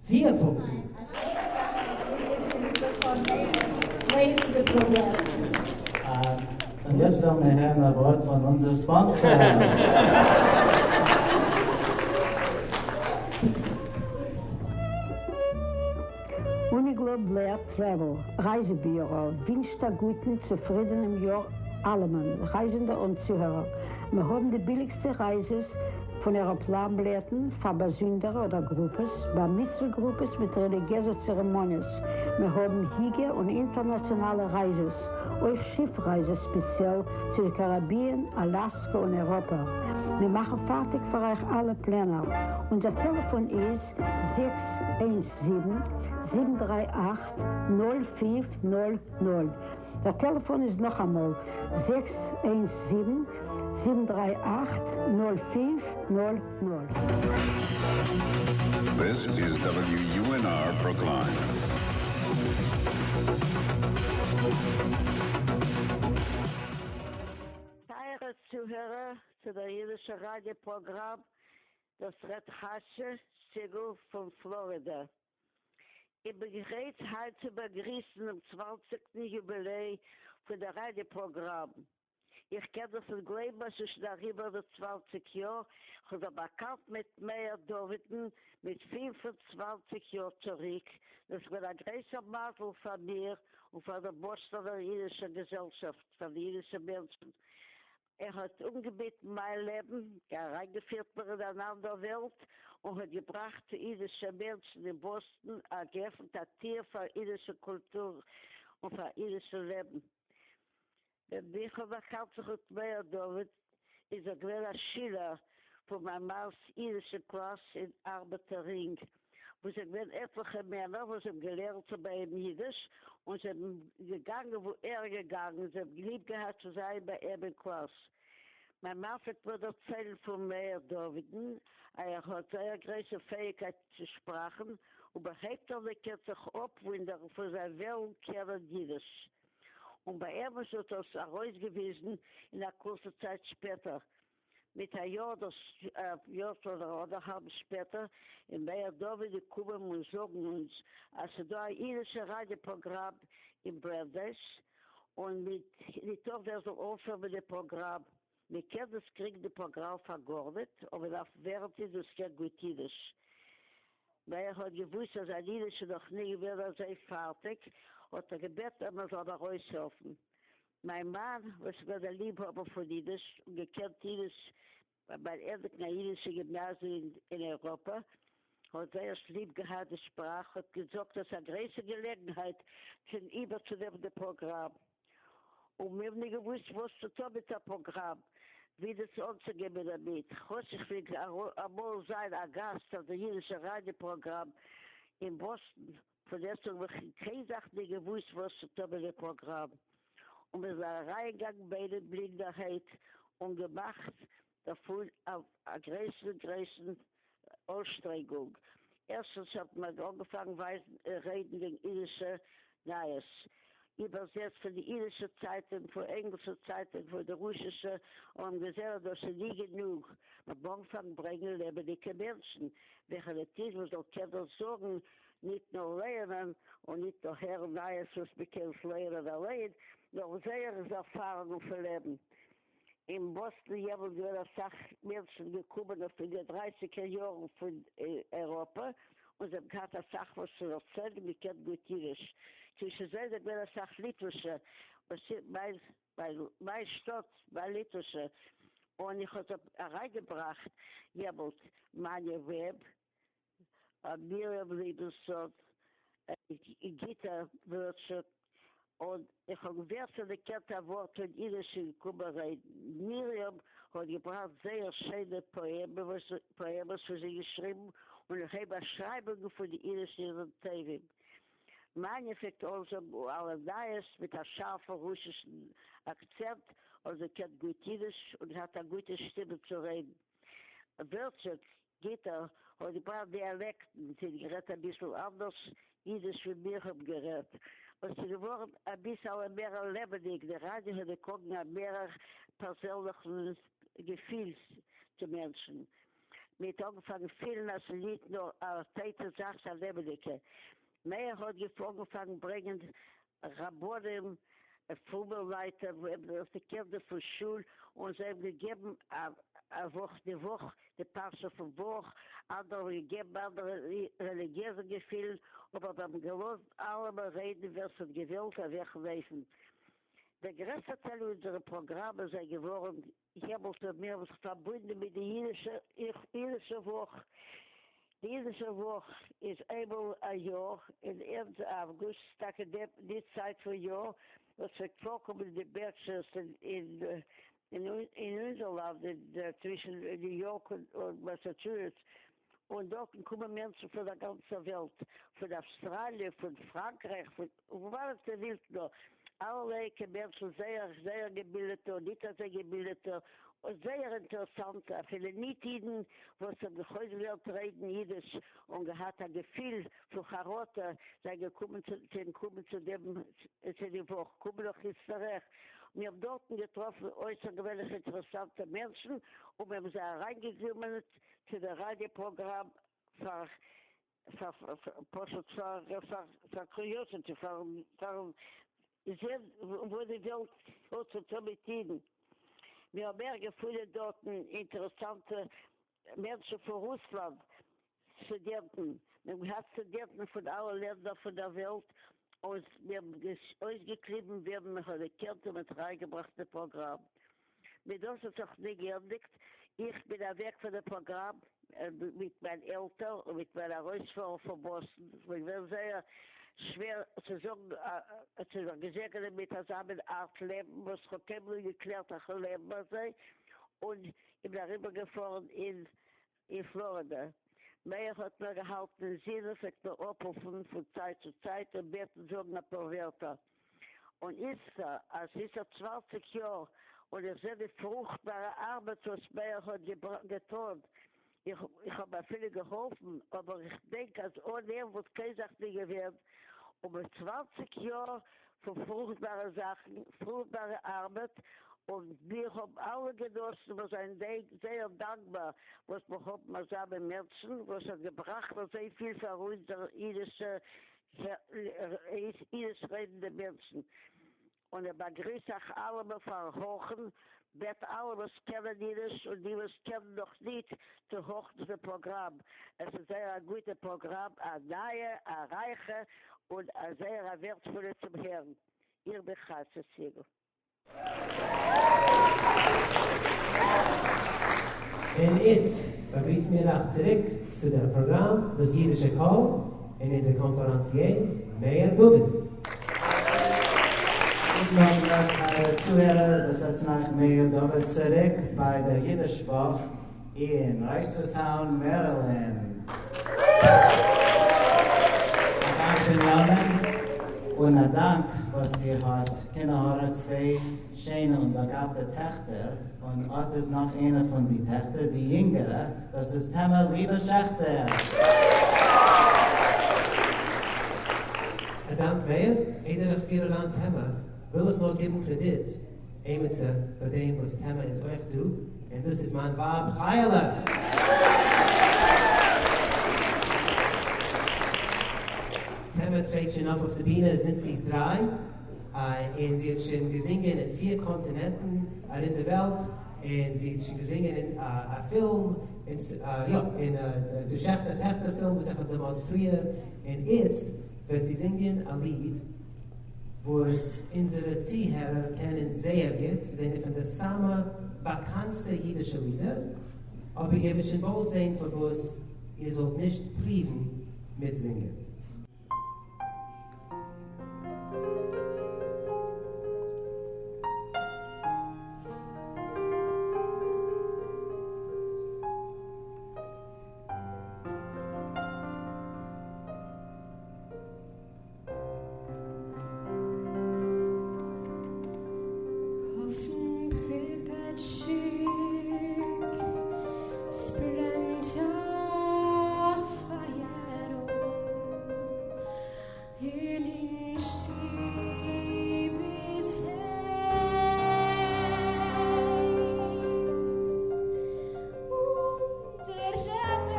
פיר פונקטן. און יעצט וועלן מיר הערן א ווארט פון אונזער ספאנסאר. Uniglobe Blair Travel, רייזע-ביורא, ווינטשט א גוטן, צופרידענעם יאר אלעמען, רייזענדע און צוהערער. מיר האבן די ביליגסטע רייזעס פון עראפלאן בילעטן פאר באזונדערע אדער גרופעס, בר מצוה גרופעס מיט רעליגיעזע צערעמאניעס, מיר האבן היגע און אינטערנאציאנאלע רייזעס, אויך שיף רייזעס ספעציעל צו די קאראביען, אלאסקא און אייראפע. מיר מאכן פארטיג פאר אייך אלע פלענער. אונזער טעלעפאן איז 617 738 0500. דער טעלעפאן איז נאכאמאל 617 738 0500. This is WUNR Brookline. טייערע צוהערער צו דער אידישער ראדיא פראגראם, דאס רעדט כאשע סיגל פון פלארידע. איך בין גרייט היינט צו באגריסן דעם צוואנציגטן יוביליי פון דער ראדיא פראגראם. איך קען דאס נישט גלייבן אז ס'איז שוין אריבער די צוואנציג יאר, כ'האב זיך באקאנט מיט מאיר דוד'ן מיט 25 יאר צוריק, דאס איז געווען א גרויסער מזל פאר מיר און פאר דער באסטאנער אידישער געזעלשאפט, פאר די אידישע מענטשן. ער האט אומגעביטן מיין לעבן, אריינגעפירט מיר אין אן אנדער וועלט, און האט געבראכט צו אידישע מענטשן אין באסטן, א געעפנט א טיר פאר אידישע קולטור און פאר אידישע לעבן. ווען איך האב באקאנט זיך מיט מאיר דוד, איז ער געווען א שילער פון מיין מאנ'ס אידישע קלאס אין ארבעטער רינג, וואו ס'זענען געווען עטליכע מענער וואס האבן געלערנט זיך ביי אים אידיש, און זענען געגאנגען וואו ער איז געגאנגען, זיי האבן ליב געהאט צו זיין ביי אים אין קלאס. מיין מאן פלעגט מיר דערציילן פון מאיר דוד'ן אז ער האט זייער גרויסע פעאיגקייט צו שפראכן, ובהייבט ער קענט זיך אפוואונדערן פון זיין וועלן קענען אידיש. און באמת האט דאס ארויסגעוויזן אין א קורצע צייט שפעטער, מיט א יאר אדער יאר אדער אנדערהאלבן שפעטער, איז מאיר דוד געקומען און זאגן אונז אז ס'דא א אידישע ראדיא פראגראם אין ברענדייס, און ניטא ווער זאל אנפירן מיט די פראגראם, מ'קען דאס קריגן די פראגראם פאר גארניט, אבער מ'דארף ווערן וואס קען גוט אידיש. מאיר האט געוואוסט אז זיין אידיש איז נאך נישט געווען אזוי פארטיג, האט ער געבעטן אז מ'זאל אים ארויסהעלפן. מיין מאן, וואס איז געווען א ליבהאבער פון אידיש און געקענט אידיש ביים ענדיגן א אידישע גימנאזיע אין אייראפע, האט זייער ליב געהאט די שפראך, האט געזאגט אז ס'איז א גרויסע געלעגנהייט צו איבערצונעמען די פראגראם. און מיר האבן נישט געוואוסט וואס צו טון מיט א פראגראם, ווי דאס אנצוגעבן דערמיט, כאטש איך פלעג אמאל זיין א גאסט אויף די אידישע ראדיא פראגראם אין באסטן, פון דעסטוועגן האב איך קיין זאך נישט געוואוסט וואס צו טון מיט די פראגראם, און מיר זענען אריינגעגאנגען ביידע בלינדערהייט און געמאכט דערפון א גרויסן גרויסן אנשטרענגונג. ערשטנס האט מען אנגעפאנגען ווייזן און רעדן וועגן אידישע נייעס, איבערזעצט פון די אידישע צייטונג, פון ענגלישע צייטונג, פון די רוסישע, און האבן געזען אז דאס איז נישט גענוג, מען האט אנגעפאנגען ברענגען לעבעדיגע מענטשן, וועלכע ניט איז מען זאל קענען זאגן, ניט נאר לייענען און ניט נאר הערן נייעס וואס מען קען עס לייענען אליין, נאר זייער ערפארונגען פון לעבן. אין באסטן יעמאלט געווען אסאך מענטשן געקומען אויף אין די דרייסיגער יארן פון אייראפע און זיי האבן געהאט אסאך וואס צו דערציילן, געקענט גוט אידיש, צווישן זיי זענען געווען אסאך ליטווישע, וואס מיין מיין שטאט מיין ליטווישע, און איך האב זיי אריינגעבראכט יעמאלט מאניע וועב, מרים ליבענסאן, גיטא ווערטשוק, און איך האב ווער ס'האט געקענט א ווארט פון אידיש איז געקומען רעדן. מרים האט געבראכט זייער שיינע פאעמעס וואס זי געשריבן און איך האב באשרייבונגען פון די אידישע ימים טובים. מאניע פלעגט אנזאגן אלע נייעס מיט א שארפן רוסישן אקצענט און זי קענט גוט אידיש און האט א גוטע שטימע צו רעדן. ווערטשוק גיטא האט געבראכט דיאלעקטן, זי האט גערעדט אביסל אנדערש אידיש ווי מיר האבן גערעדט, און ס'איז געווארן אביסעלע מער לעבעדיג, די ראדיא האט געקראגן א מער פערזענליכן געפיל צו מענטשן, מ'האט אנגעפאנגען פילן אז ס'איז ניט נאר א טויטע זאך, ס'איז א לעבעדיגע. מאיר האט אנגעפאנגען ברענגען רבנים, פרומע לייט אויף די קינדער פון שול, און זיי האבן געגעבן א וואך די וואך די פרשה פון וואך, אנדערע האבן געגעבן אנדערע רעליגיעזע געפילן, אבער זיי האבן געלאזט אלעמען רעדן ווער ס'האט געווילט אויף וועלכן אופן. דער גרעסטער טייל אונזערע פראגראמען זענען געווארן יעמאלט האבן מיר זיך פארבונדן מיט די אידישע אידישע וואך. די אידישע וואך איז איינמאל א יאר אין ענדע אווגוסט, טאקע די צייט פון יאר וואס פלעגט פארקומען אין די בערקשערס אין אין אונזער לאנד צווישן ניו יארק און מאסאטשוסעטס, און דארטן קומען מענטשן פון דער גאנצער וועלט, פון אווסטראליע, פון פראנקרייך, פון וואנעט איר ווילט נאר, אלערליי מענטשן, זייער זייער געבילדעטע און ניט אזוי געבילדעטע, און זייער אינטערעסאנטע, אפילו ניט אידן, וואס האבן זיך אויסגעלערנט רעדן אידיש און געהאט א געפיל פון חרטה, זיי געקומען צו קומען צו דעם צו די וואך, קומען נאך איצטערעך. מיר האבן דארטן געטראפן אויסערגעווענליך אינטערעסאנטע מענטשן, און מיר האבן זיי אריינגעגומען צו די ראדיא פראגראם פאר פאר פשוט פאר פאר פאר curiosity פאר פאר זען וואו די וועלט האט צו טון מיט אידן. מיר האבן מער געפונען דארטן אינטערעסאנטע מענטשן פון רוסלאנד, סטודענטן, מיר האבן געהאט סטודענטן פון אלע לענדער פון דער וועלט, און מיר האבן אויסגעקליבן וועמען מען האט געקענט און מען האט אריינגעבראכט אין פראגראם. מיט דאס האט זיך ניט געענדיגט, איך בין אוועק פון דער פראגראם מיט מיין עלטער און מיט מיין ארויספארן פון באסטן, עס איז מיר געווען זייער שווער צו זאגן, צו זיך געזעגענען מיט אזא מין ארט לעבן וואס איך האב קיינמאל נישט געקלערט אז כ'וועל לעבן אזוי, און איך בין אריבערגעפארן אין אין פלארידע. מאיר האט מיר געהאלטן אין זינען, פלעגט מיר אפרופן פון צייט צו צייט און בעטן זאגן אפאר ווערטער. און איצטער אז ס'איז א 20 יאר און איך זע די פרוכטבארע ארבעט וואס מאיר האט געטון, איך איך האב אפילו געהאלפן, אבער איך דענק אז אן אים וואלט קיין זאך נישט געווען, און מיט 20 יאר פון פרוכטבארע זאכן, פרוכטבארע ארבעט, און מיר האבן אלע גענאסן וואס זענען זייער דאנקבאר וואס מיר האבן אזא מין מענטשן וואס האט געבראכט אזוי פיל פאר אונזער אידישע אידיש רעדנדע מענטשן. און איך באגריס אייך אלעמען פארן הארכן, בעט אלע וואס קענען אידיש און די וואס קענען נאך ניט צו הארכן צו דעם פראגראם, עס איז זייער א גוטע פראגראם, א נייע, א רייכע און א זייער א ווערטפולע צום הערן. איך בין חסד סיגל. און איצט באגריסן מיר אייך צוריק צו דער פראגראם דאס אידישע קול און אונזער קאנפעראנסיער מאיר דוד. גוטן אוונט טייערע צוהערער, דאס רעדט צו אייך מאיר דוד צוריק ביי דער אידיש וואך אין רייסערסטאון מערילענד. א דאנק בנימין, און א דאנק וואס איר האט קיין עין הרע צוויי שיינע און באגאבטע טעכטער, און אט איז נאך איינע פון די טעכטער, די יונגערע, דאס איז טעמע ליבע שעכטער. א דאנק מאיר, איידער איך פיר אריין טעמע, וויל איך נאר גיבן קרעדיט עימיצער פאר דעם וואס טעמע איז אויך דא, און דאס איז מיין ווייב חיה'לע! טעמע טרעט שוין אויף אויף די בינע זינט זי איז דריי, און זי האט שוין געזינגען אין פיר קאנטינענטן ארום די וועלט, און זי האט שוין געזינגען אין א פילם, יא, אין די שעכטער טעכטער פילם וואס איך האב דערמאנט פריער, און איצט וועט זי זינגען א ליד וואס אונזערע צוהערער קענען זייער גוט, ס'איז איינע פון די סאמע באקאנטסטע אידישע לידער, אבער איר וועט שוין באלד זען פארוואס איר זאלט נישט פריוון מיטזינגען. אויפֿן פּריפּעטשיק ס'ברענט אַ פֿײַערל, און אין שטוב איז הייס, און דער רבי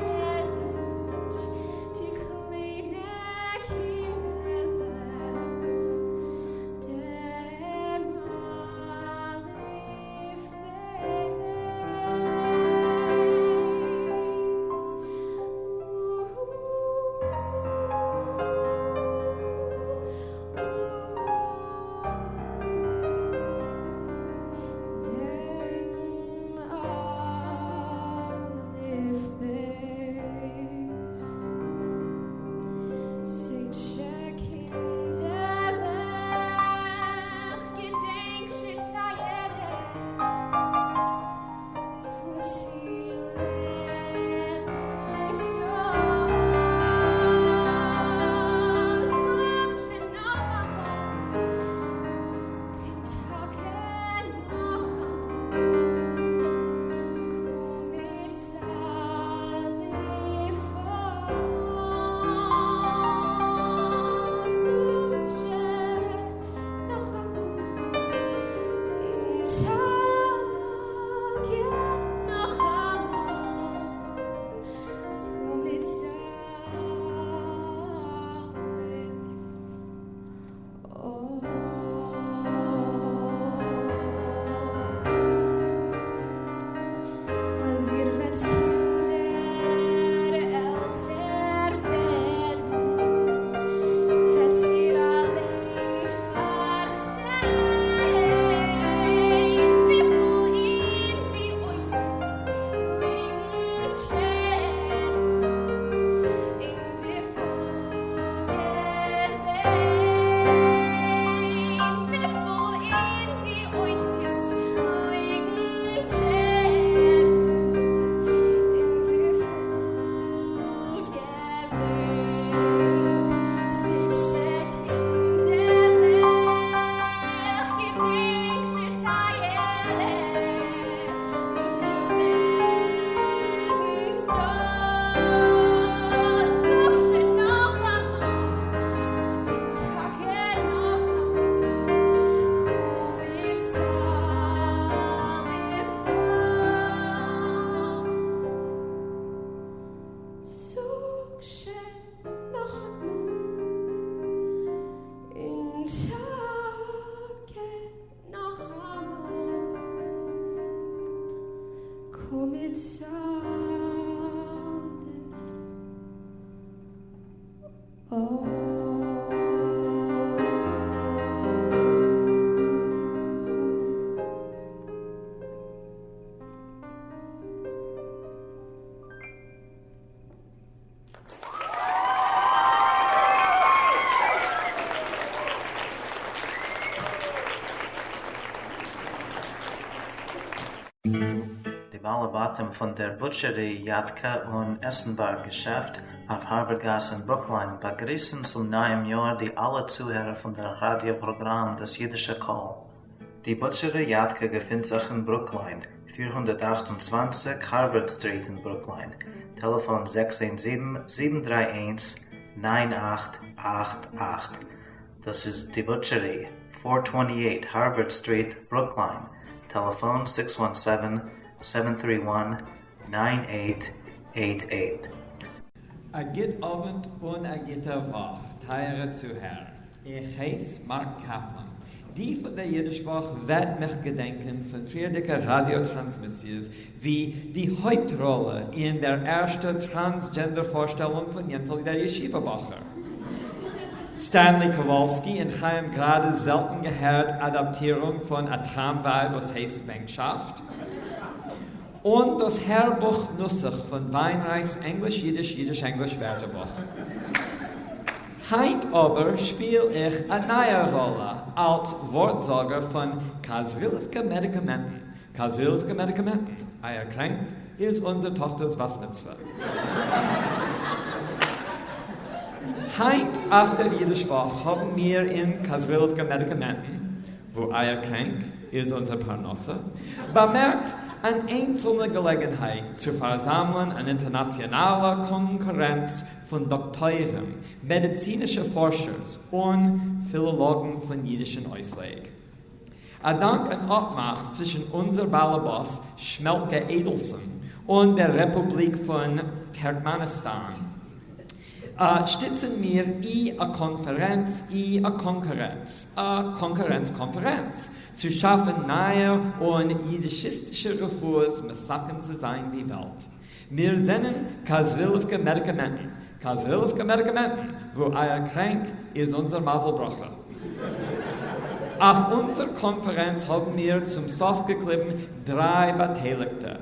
לערנט די קליינע קינדערלעך דעם אלף בית. דעם אלף בית. זייט-זשע קינדערלעך, געדענקט-זשע טייערע, וואס איר לערנט דא. זאגט-זשע נאכאמאל, און טאקע נאכאמאל, קמץ אלף א. זאגט-זשע נאכאמאל, און טאקע נאכאמאל, קמץ אלף א. אז איר וועט קינדער עלטער ווערן, וועט איר אליין פארשטיין, וויפיל אין די אותיות ליגן טרערן, און וויפיל געוויין, וויפיל אין די אותיות ליגן טרערן, און וויפיל געוויין. זייט-זשע קינדערלעך, געדענקט-זשע טייערע, וואס איר לערנט דא. זאגט-זשע נאכאמאל, און טאקע נאכאמאל, קמץ אלף א. זאגט-זשע נאכאמאל, און טאקע נאכאמאל, קמץ אלף א. באלעבאטים פון דער בוטשערי, יאטקע און עסנווארג געשעפט אויף הארווארד גאס אין ברוקליין באגריסן צום נייעם יאר די אלע צוהערער פון דער ראדיא פראגראם דאס אידישע קול. די בוטשערי יאטקע געפינט זיך אין ברוקליין, 428 הארווארד סטריט אין ברוקליין, טעלעפאן 617-731-9888. דאס איז די בוטשערי, 428 הארווארד סטריט, ברוקליין, טעלעפאן 617-731-9888. א גוט אוונט און א גוטע וואך, טייערע צוהערער. איך הייס מארק קאפלאן. די פון דער אידיש וואך וועט מיך געדענקען פון פריערדיגע ראדיא טראנסמיסיעס ווי די הויפט ראלע אין דער ערשטער טראנסדזשענדער פארשטעלונג פון יענטעלע דער ישיבה בחור. סטענלי קאוואלסקי און חיים גראדע'ס זעלטן געהערט אדאפטירונג פון א טראמוויי וואס הייסט בענקשאפט. און דאס הערבוך נוסח פון וויינרייכ'ס ענגליש-אידיש אידיש-ענגליש ווערטערבוך. היינט אבער שפיל איך א נייע ראלע אלס ווארטזאגער פון קאזרילווקע מעדיקאמענטן. קאזרילווקע מעדיקאמענטן, אייער קרענק איז אונזער טאכטער'ס בת מצוה. היינט אויף דער אידיש וואך האבן מיר אין קאזרילווקע מעדיקאמענטן, וואו אייער קרענק איז אונזער פרנסה, באמערקט אן איינצלנע געלעגנהייט צו פארזאמלען אן אינטערנאציאנאלע קאנקורענץ פון דאקטוירים, מעדיצינישע פארשערס און פילאלאגן פון אידישן אויסלייג. א דאנק אן אפמאך צווישן אונזער באלעבאס שמעלקע עדעלסאן און דער רעפובליק פון טערקמעניסטאן, שטיצן מיר אי א קאנפערענץ אי א קאנקורענץ, א קאנקורענץ-קאנפערענץ, צו שאפן נייע און אידישיסטישע רפואות מתקן צו זיין די וועלט. מיר זענען קאזרילווקע מעדיקאמענטן, קאזרילווקע מעדיקאמענטן, וואו אייער קרענק איז אונזער מזל ברכה. אויף אונזער קאנפערענץ האבן מיר צום סוף געקליבן דריי באטייליגטע.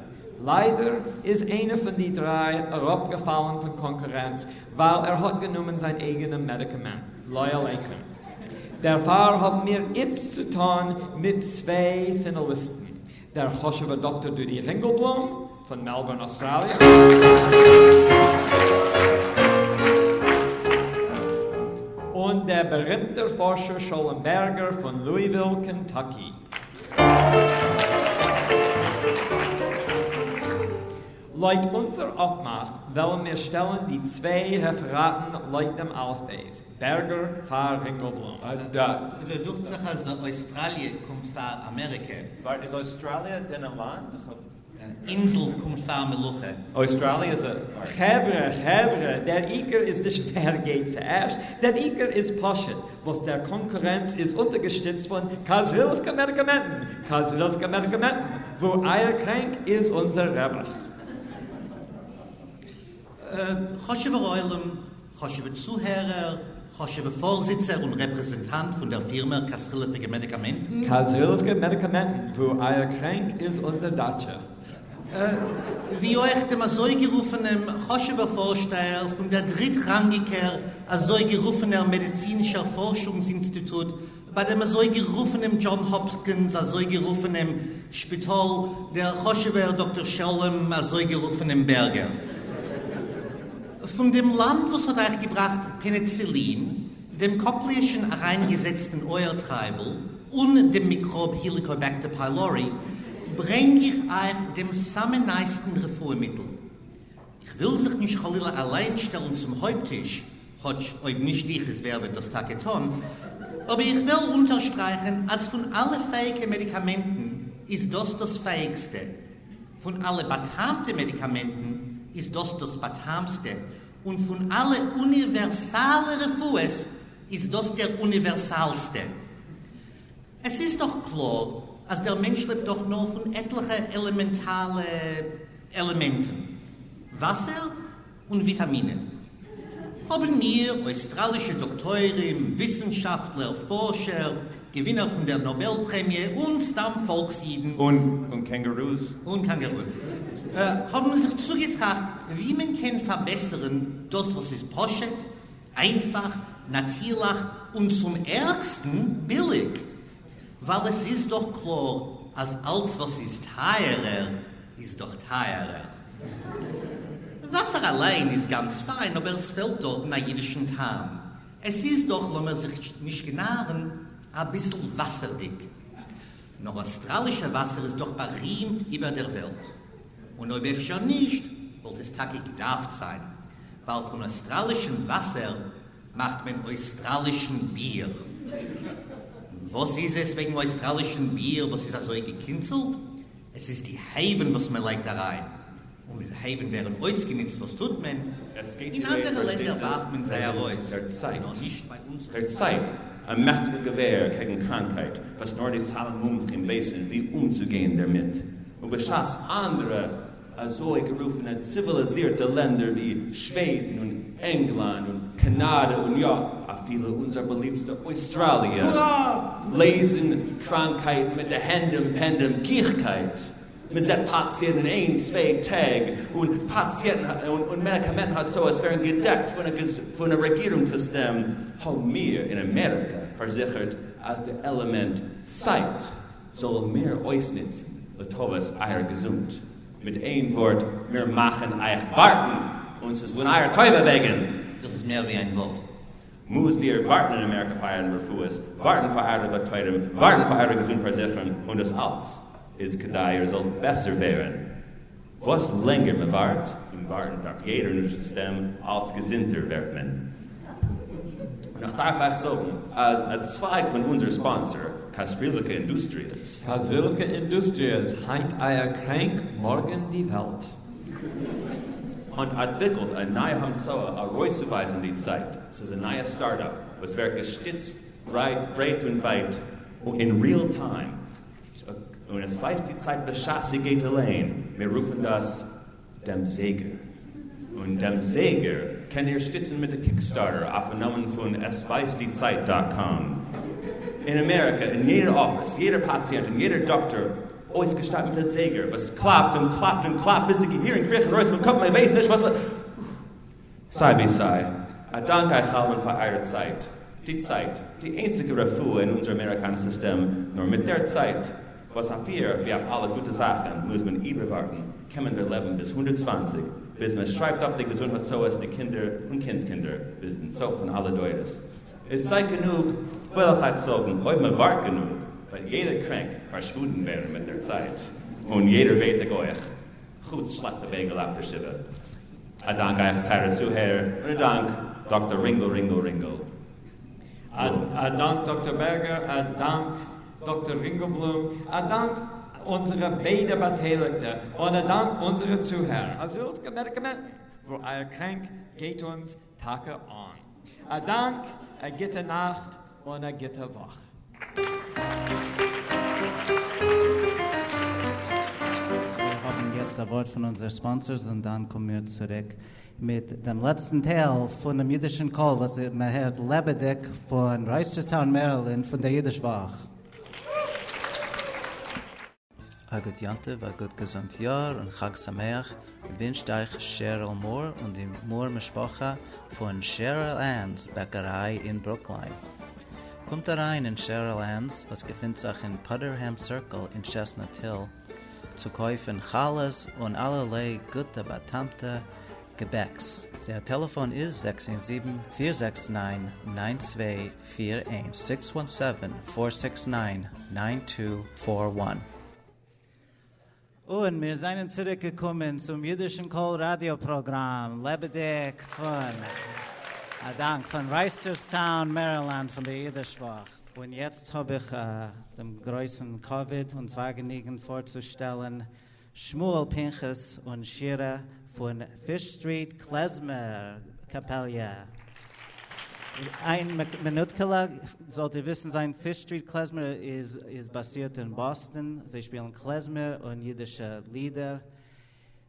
ליידער איז איינער פון די דריי אראפגעפאלן פון קאנקורענץ ווייל ער האט גענומען זיין אייגענעם מעדיקאמענט, לא עליכם. דערפאר האבן מיר איצט צו טאן מיט צוויי פינאליסטן, דער חשוב'ער דאקטאר דודי רינגעלבלום פון מעלבורן אויסטראליע, און דער בארימטער פארשער שלום בערגער פון לואיוויל קענטאקי. לויט אונזער אפמאך וועלן מיר שטעלן די צוויי רעפעראטן לויט דעם אלף בית, בערגער פאר רינגעלבלום. דוכט זיך אז אויסטראליע קומט פאר אמעריקע. ווארט, איז אויסטראליע דען א לאנד? אינזל קומט פאר מלוכה. אויסטראליע איז א. חברה, חברה, דער עיקר איז נישט ווער גייט צוערשט, דער עיקר איז פשוט, וואס דער קאנקורענץ איז אונטערגעשטיצט פון קאזרילווקע מעדיקאמענטן, קאזרילווקע מעדיקאמענטן, וואו אייער קרענק איז אונזער רווח. חשוב'ער עולם, חשוב'ע צוהערער, חשוב'ע פארזיצער און רעפרעזענטאנט פון דער פירמע קאזרילווקע מעדיקאמענטן. קאזרילווקע מעדיקאמענטן, וואו אייער קרענק איז אונזער דאטשע. ווי אויך דעם אזויגערופענעם חשוב'ער פארשטייער פון דער דריטראנגיקער אזויגערופענער מעדיצינישער פארשונגס אינסטיטוט ביי דעם אזויגערופענעם דזשאן האפקינס אזויגערופענעם שפיטאל, דער חשוב'ער דאקטאר שלום אזויגערופענעם בערגער. פון דעם לאנד וואס האט אייך געבראכט פעניצילין, דעם קאקליעשן אריינגעזעצטן אויער-טרייבל, און דעם מיקראב היליקאבעקטער פיילארי, ברענג איך אייך דעם סאמע נייעסטן רפואה-מיטל. איך וויל זיך נישט חלילה אליין שטעלן צום הויפט-טיש, כאטש אויב נישט איך איז ווער וועט דאס טאקע טון, אבער איך וויל אונטערשטרייכן אז פון אלע פעאיגע מעדיקאמענטן איז דאס דאס פעאיגסטע, פון אלע באטאמטע מעדיקאמענטן איז דאס דאס באטאמסטע, און פון אלע אוניווערסאלע רפואות איז דאס דער אוניווערסאלסטע. עס איז דאך קלאר אז דער מענטש לעבט דאך נאר פון עטליכע עלעמענטאלע עלעמענטן, וואסער און וויטאמינען. האבן מיר, אויסטראלישע דאקטוירים, וויסנשאפטלער, פארשער, געווינער פון דער נאבעל פרעמיע און סתם פאלקס-אידן, און קענגערוס. און קענגערוס, האבן זיך צוגעטראכט ווי מען קען פארבעסערן דאס וואס איז פשוט, איינפאך, נאטירליך, און צום ערגסטן, ביליג. ווייל עס איז דאך קלאר אז אלץ וואס איז טייערער. איז דאך טייערער. וואסער אליין איז גאנץ פיין אבער עס פעלט דארטן א אידישן טעם. עס איז דאך, לאמיר זיך נישט גענארן, אביסל וואסערדיג. נאר אויסטראלישע וואסער איז דאך בארימט איבער דער וועלט. און אויב אפשר נישט, וואלט עס טאקע געדארפט זיין, ווייל פון אויסטראלישן וואסער מאכט מען אויסטראלישן ביר. און וואס איז עס וועגן אויסטראלישן ביר וואס איז אזוי געקינצלט? עס איז די הייוון וואס מען לייגט אריין. און ווען די הייוון ווערן אויסגענוצט וואס טוט מען? עס גייט אין די רייד אנדערע פארשטייט לענדער זיך ווארפט מען זיי וועגן ארויס, דער צייט. נאר נישט ביי אונז דער צייט, א מעכטיגע געווער קעגן קראנקהייט וואס נאר די סאמע מומחים ווייסן ווי אומצוגיין דערמיט, און בשעת אנדערע אזוי גערופענע ציוויליזירטע לענדער ווי שוועדן און ענגלאנד און קאנאדע און יא, אפילו אונזער באליבטע אויסטראליע, לעזן קראנקהייטן מיט א הענדעם פענדעם גיכקייט. מען זעט פאציענטן אין איין צוויי טעג, און פאציענטן און מעדיקאמענטן הוצאות ווערן געדעקט פון א רעגירונג סיסטעם, האבן מיר אין אמעריקע פארזיכערט אז די עלעמענט צייט זאלן מיר אויסנוצן לטובת אייער געזונט. מיט איין ווארט, מיר מאכן אייך ווארטן, און ס'איז פון אייער טובה וועגן. דאס איז מער ווי איין ווארט. מוזט איר ווארטן אין אמעריקע פאר אייערע רפואות, ווארטן פאר אייערע דאקטוירים, ווארטן פאר אייערע געזונט פארזיכערונג, און דאס אלץ איז כדי איר זאלט בעסער ווערן. וואס לענגער מען ווארט, און ווארטן דארף יעדער אין אונזער סיסטעם, אלץ געזונטער ווערט מען. און איך דארף אייך זאגן אז א צווייג פון אונזער ספאנסאר, קאסרילקע אינדוסטריעס, קאזרילקע אינדוסטריעס, היינט אייער קרענק, מארגן די וועלט. האט אנטוויקלט א נייע המצאה ארויסצוווייזן די צייט, ס'איז א נייע סטארט-אפ וואס ווערט געשטיצט ברייט און ווייט אין ריעל טיים, און עס ווייזט די צייט בשעת זי גייט אליין, מיר רופן דאס דעם זייגער, און דעם זייגער קענט איר שטיצן מיט א קיקסטארטער אויפן נאמען פון עס ווייזט די צייט דאט קאם. אין אמעריקע אין יעדער אפיס, יעדער פאציענט און יעדער דאקטאר אויסגעשטאט מיט א זייגער וואס קלאפט און קלאפט און קלאפט ביז די געהירן קריכן ארויס פון קאפ מען ווייסט נישט וואס מען סיי ווי סיי, א דאנק אייך אלעמען פאר אייער צייט, די צייט, די איינציגע רפואה אין אונזער אמעריקאנער סיסטעם, נאר מיט דער צייט, וואס אויף איר, ווי אויף אלע גוטע זאכן, מוז מען איבערווארטן, קען מען דערלעבן ביז 120, ביז מען שרייבט אפ די געזונט הוצאות די קינדער און קינדס קינדער, ביז דעם סוף פון אלע דורות. איז צייט גענוג, וויל איך אייך זאגן, אויב מען ווארט גענוג, וועט יעדער קרענק פארשוואונדן ווערן מיט דער צייט, און יעדער ווייטאג אויך, חוץ שלעכטע בייגל אויף דער שבעה. א דאנק אייך טייערע צוהערער, און א דאנק דאקטער רינגל רינגל רינגל. א דאנק דאקטער בערגער, א דאנק דאקטער רינגלבלום, א דאנק אונזערע ביידע באטייליגטע, און א דאנק אונזערע צוהערער. קאזרילקע מעדיקאמענטן, וואו אייער קרענק גייט אונז טאקע אן. א דאנק, א גוטע נאכט און א גוטע וואך. מיר האבן יעצט א ווארט פון אונזערע ספאנסערס און דאן קומען מיר צוריק מיט דעם לעצטן טייל פונעם אידישן קול וואס מען הערט לעבעדיג פון רייסטערסטאון מערילענד פון דער אידיש וואך. א גוט יום טוב, א גוט געזונט יאר און חג שמח ווינטשט אייך שעריל מור און די מור משפחה פון שעריל ענס בעקעריי אין ברוקליין. קומט אריין אין שעריל ענס וואס געפינט זיך אין פאטערהעם סירקל אין טשעסנאט היל צו קויפן חלות און אלערליי גוטע באטעמטע געבעקס. זייער טעלעפאן איז 617 469 9241, סיקס וואן סעווען פאר סיקס ניין ניין טו פאר וואן. און מיר זענען צוריק געקומען צום אידישן קול ראדיא פראגראם לעבעדיג פון א דאנק פון רייסטערסטאון מערילענד פון די אידיש וואך. און יעצט האב איך דעם גרויסן כבוד און פארגעניגן פארצושטעלן שמואל פנחס און שירה פון פיש סטריט קלעזמער קאפעליע. איין מינוטקעלע, זאלט איר וויסן זיין פיש סטריט קלעזמער איז באסירט אין באסטאן, זיי שפילן קלעזמער און אידישע לידער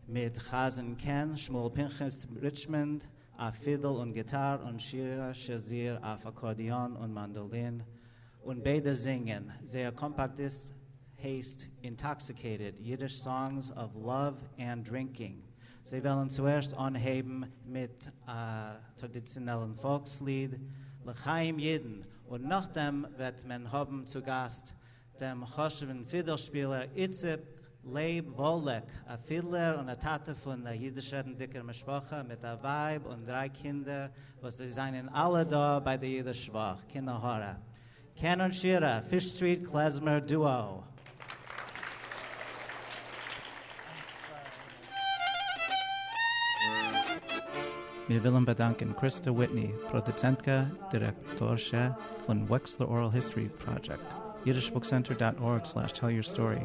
מיט חזן קען, שמואל פנחס ריטשמאנד אויף פידל און גיטאר און שירה שזיר אויף אקארדיאן און מאנדאלין, און ביידע זינגען. זייער קאמפאקט דיסק הייסט אינטאקסיקעיטעד, אידיש סאנגס אוו לאוו ענד דרינקינג. זיי וועלן צוערשט אנהייבן מיט א טראדיציאנעלן פאלקסליד, לחיים אידן, און נאכדעם וועט מען האבן צו גאסט דעם חשוב'ן פידל שפילער איציק. לייב וואלעק, א פידלער און א טאטע פון א אידיש רעדנדיקער משפחה מיט א ווייב און דריי קינדער וואס זיי זענען אלע דא ביי די אידיש וואך, קיין עין הרע. Ken און Shira, Fish Street Klezmer Duo. מיר ווילן באדאנקען Krista Whitney, פראדוצענטקע, דירעקטארשע פון Wexler Oral History Project, yiddishbookcenter.org/tellyourstory,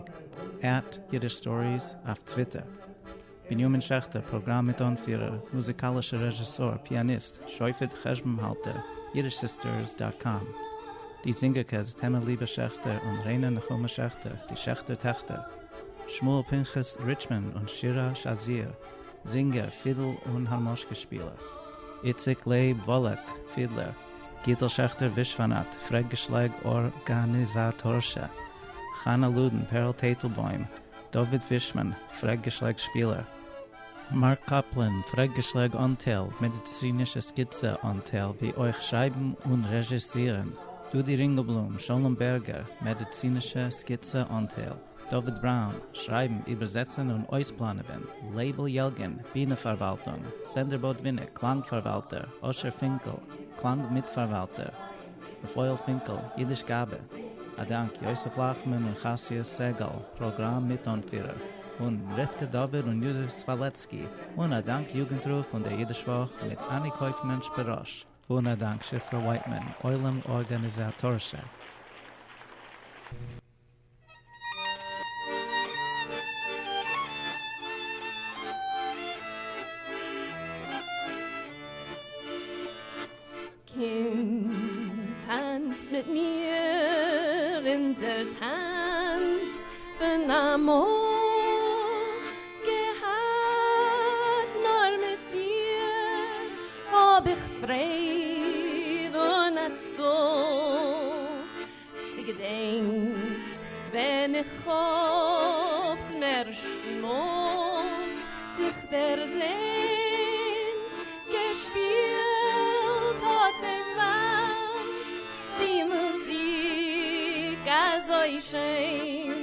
@YiddishStories אויף Twitter. בנימין שעכטער, פראגראם מיטאנפירער, מוזיקאלישער רעזשיסאר, פיאניסט, שופט חשבון-האלטער, yiddishsisters.com. די זינגערקעס טעמע ליבע שעכטער און ריינה נחמה שעכטער, די שעכטער טעכטער. שמואל פנחס ריטשמאן און שירה שזיר, זינגער, פידל און הארמאשקע שפילער. איציק לייב וואלעק, פידלער. גיטל שעכטער וישוואנאט, פרעגגעשלעג ארגאניזאטארשע. חנה לודן, פערל טייטלבוים, דוד פישמאן, פרעגגעשלעג שפילער. מארק קאפלן, פרעגגעשלעג אנטייל, מעדיצינישע סקיצע אנטייל, ווי אויך שרייבן און רעזשיסירן. דודי רינגלבלום, שלום בערגער, מעדיצינישע סקיצע אנטייל. דוד בראון, שרייבן, איבערזעצן און אויספלאנעווען. לייבל ילגן, בינע פארוואלטונג. סענדער בודוויניק, קלאנג פארוואלטער. אשר פינקל, קלאנג מיטפארוואלטער. רפאל פינקל, יידיש גבאי. א דאנק יוסף לאכמאן און חסיה סגל, פראגראם מיטאנפירער. און רבקה דוד און יהודה סוואלעצקי. און א דאנק יוגנטרוף פון דער יידיש וואך מיט אני קויפמענטש בראש. און א דאנק שפרה ווייטמאן, עולם ארגאניזאטארשע. קינד, טאנץ מיט מיר אונדזער טאנץ פון אמאל געהאט נאר מיט דיר האב איך פרייד אן א צאל צי געדענקסט ווען איך האב צום ערשטן מאל דיך דערזען געשפילט האט דעם וואלס די מוזיק אזוי שיין.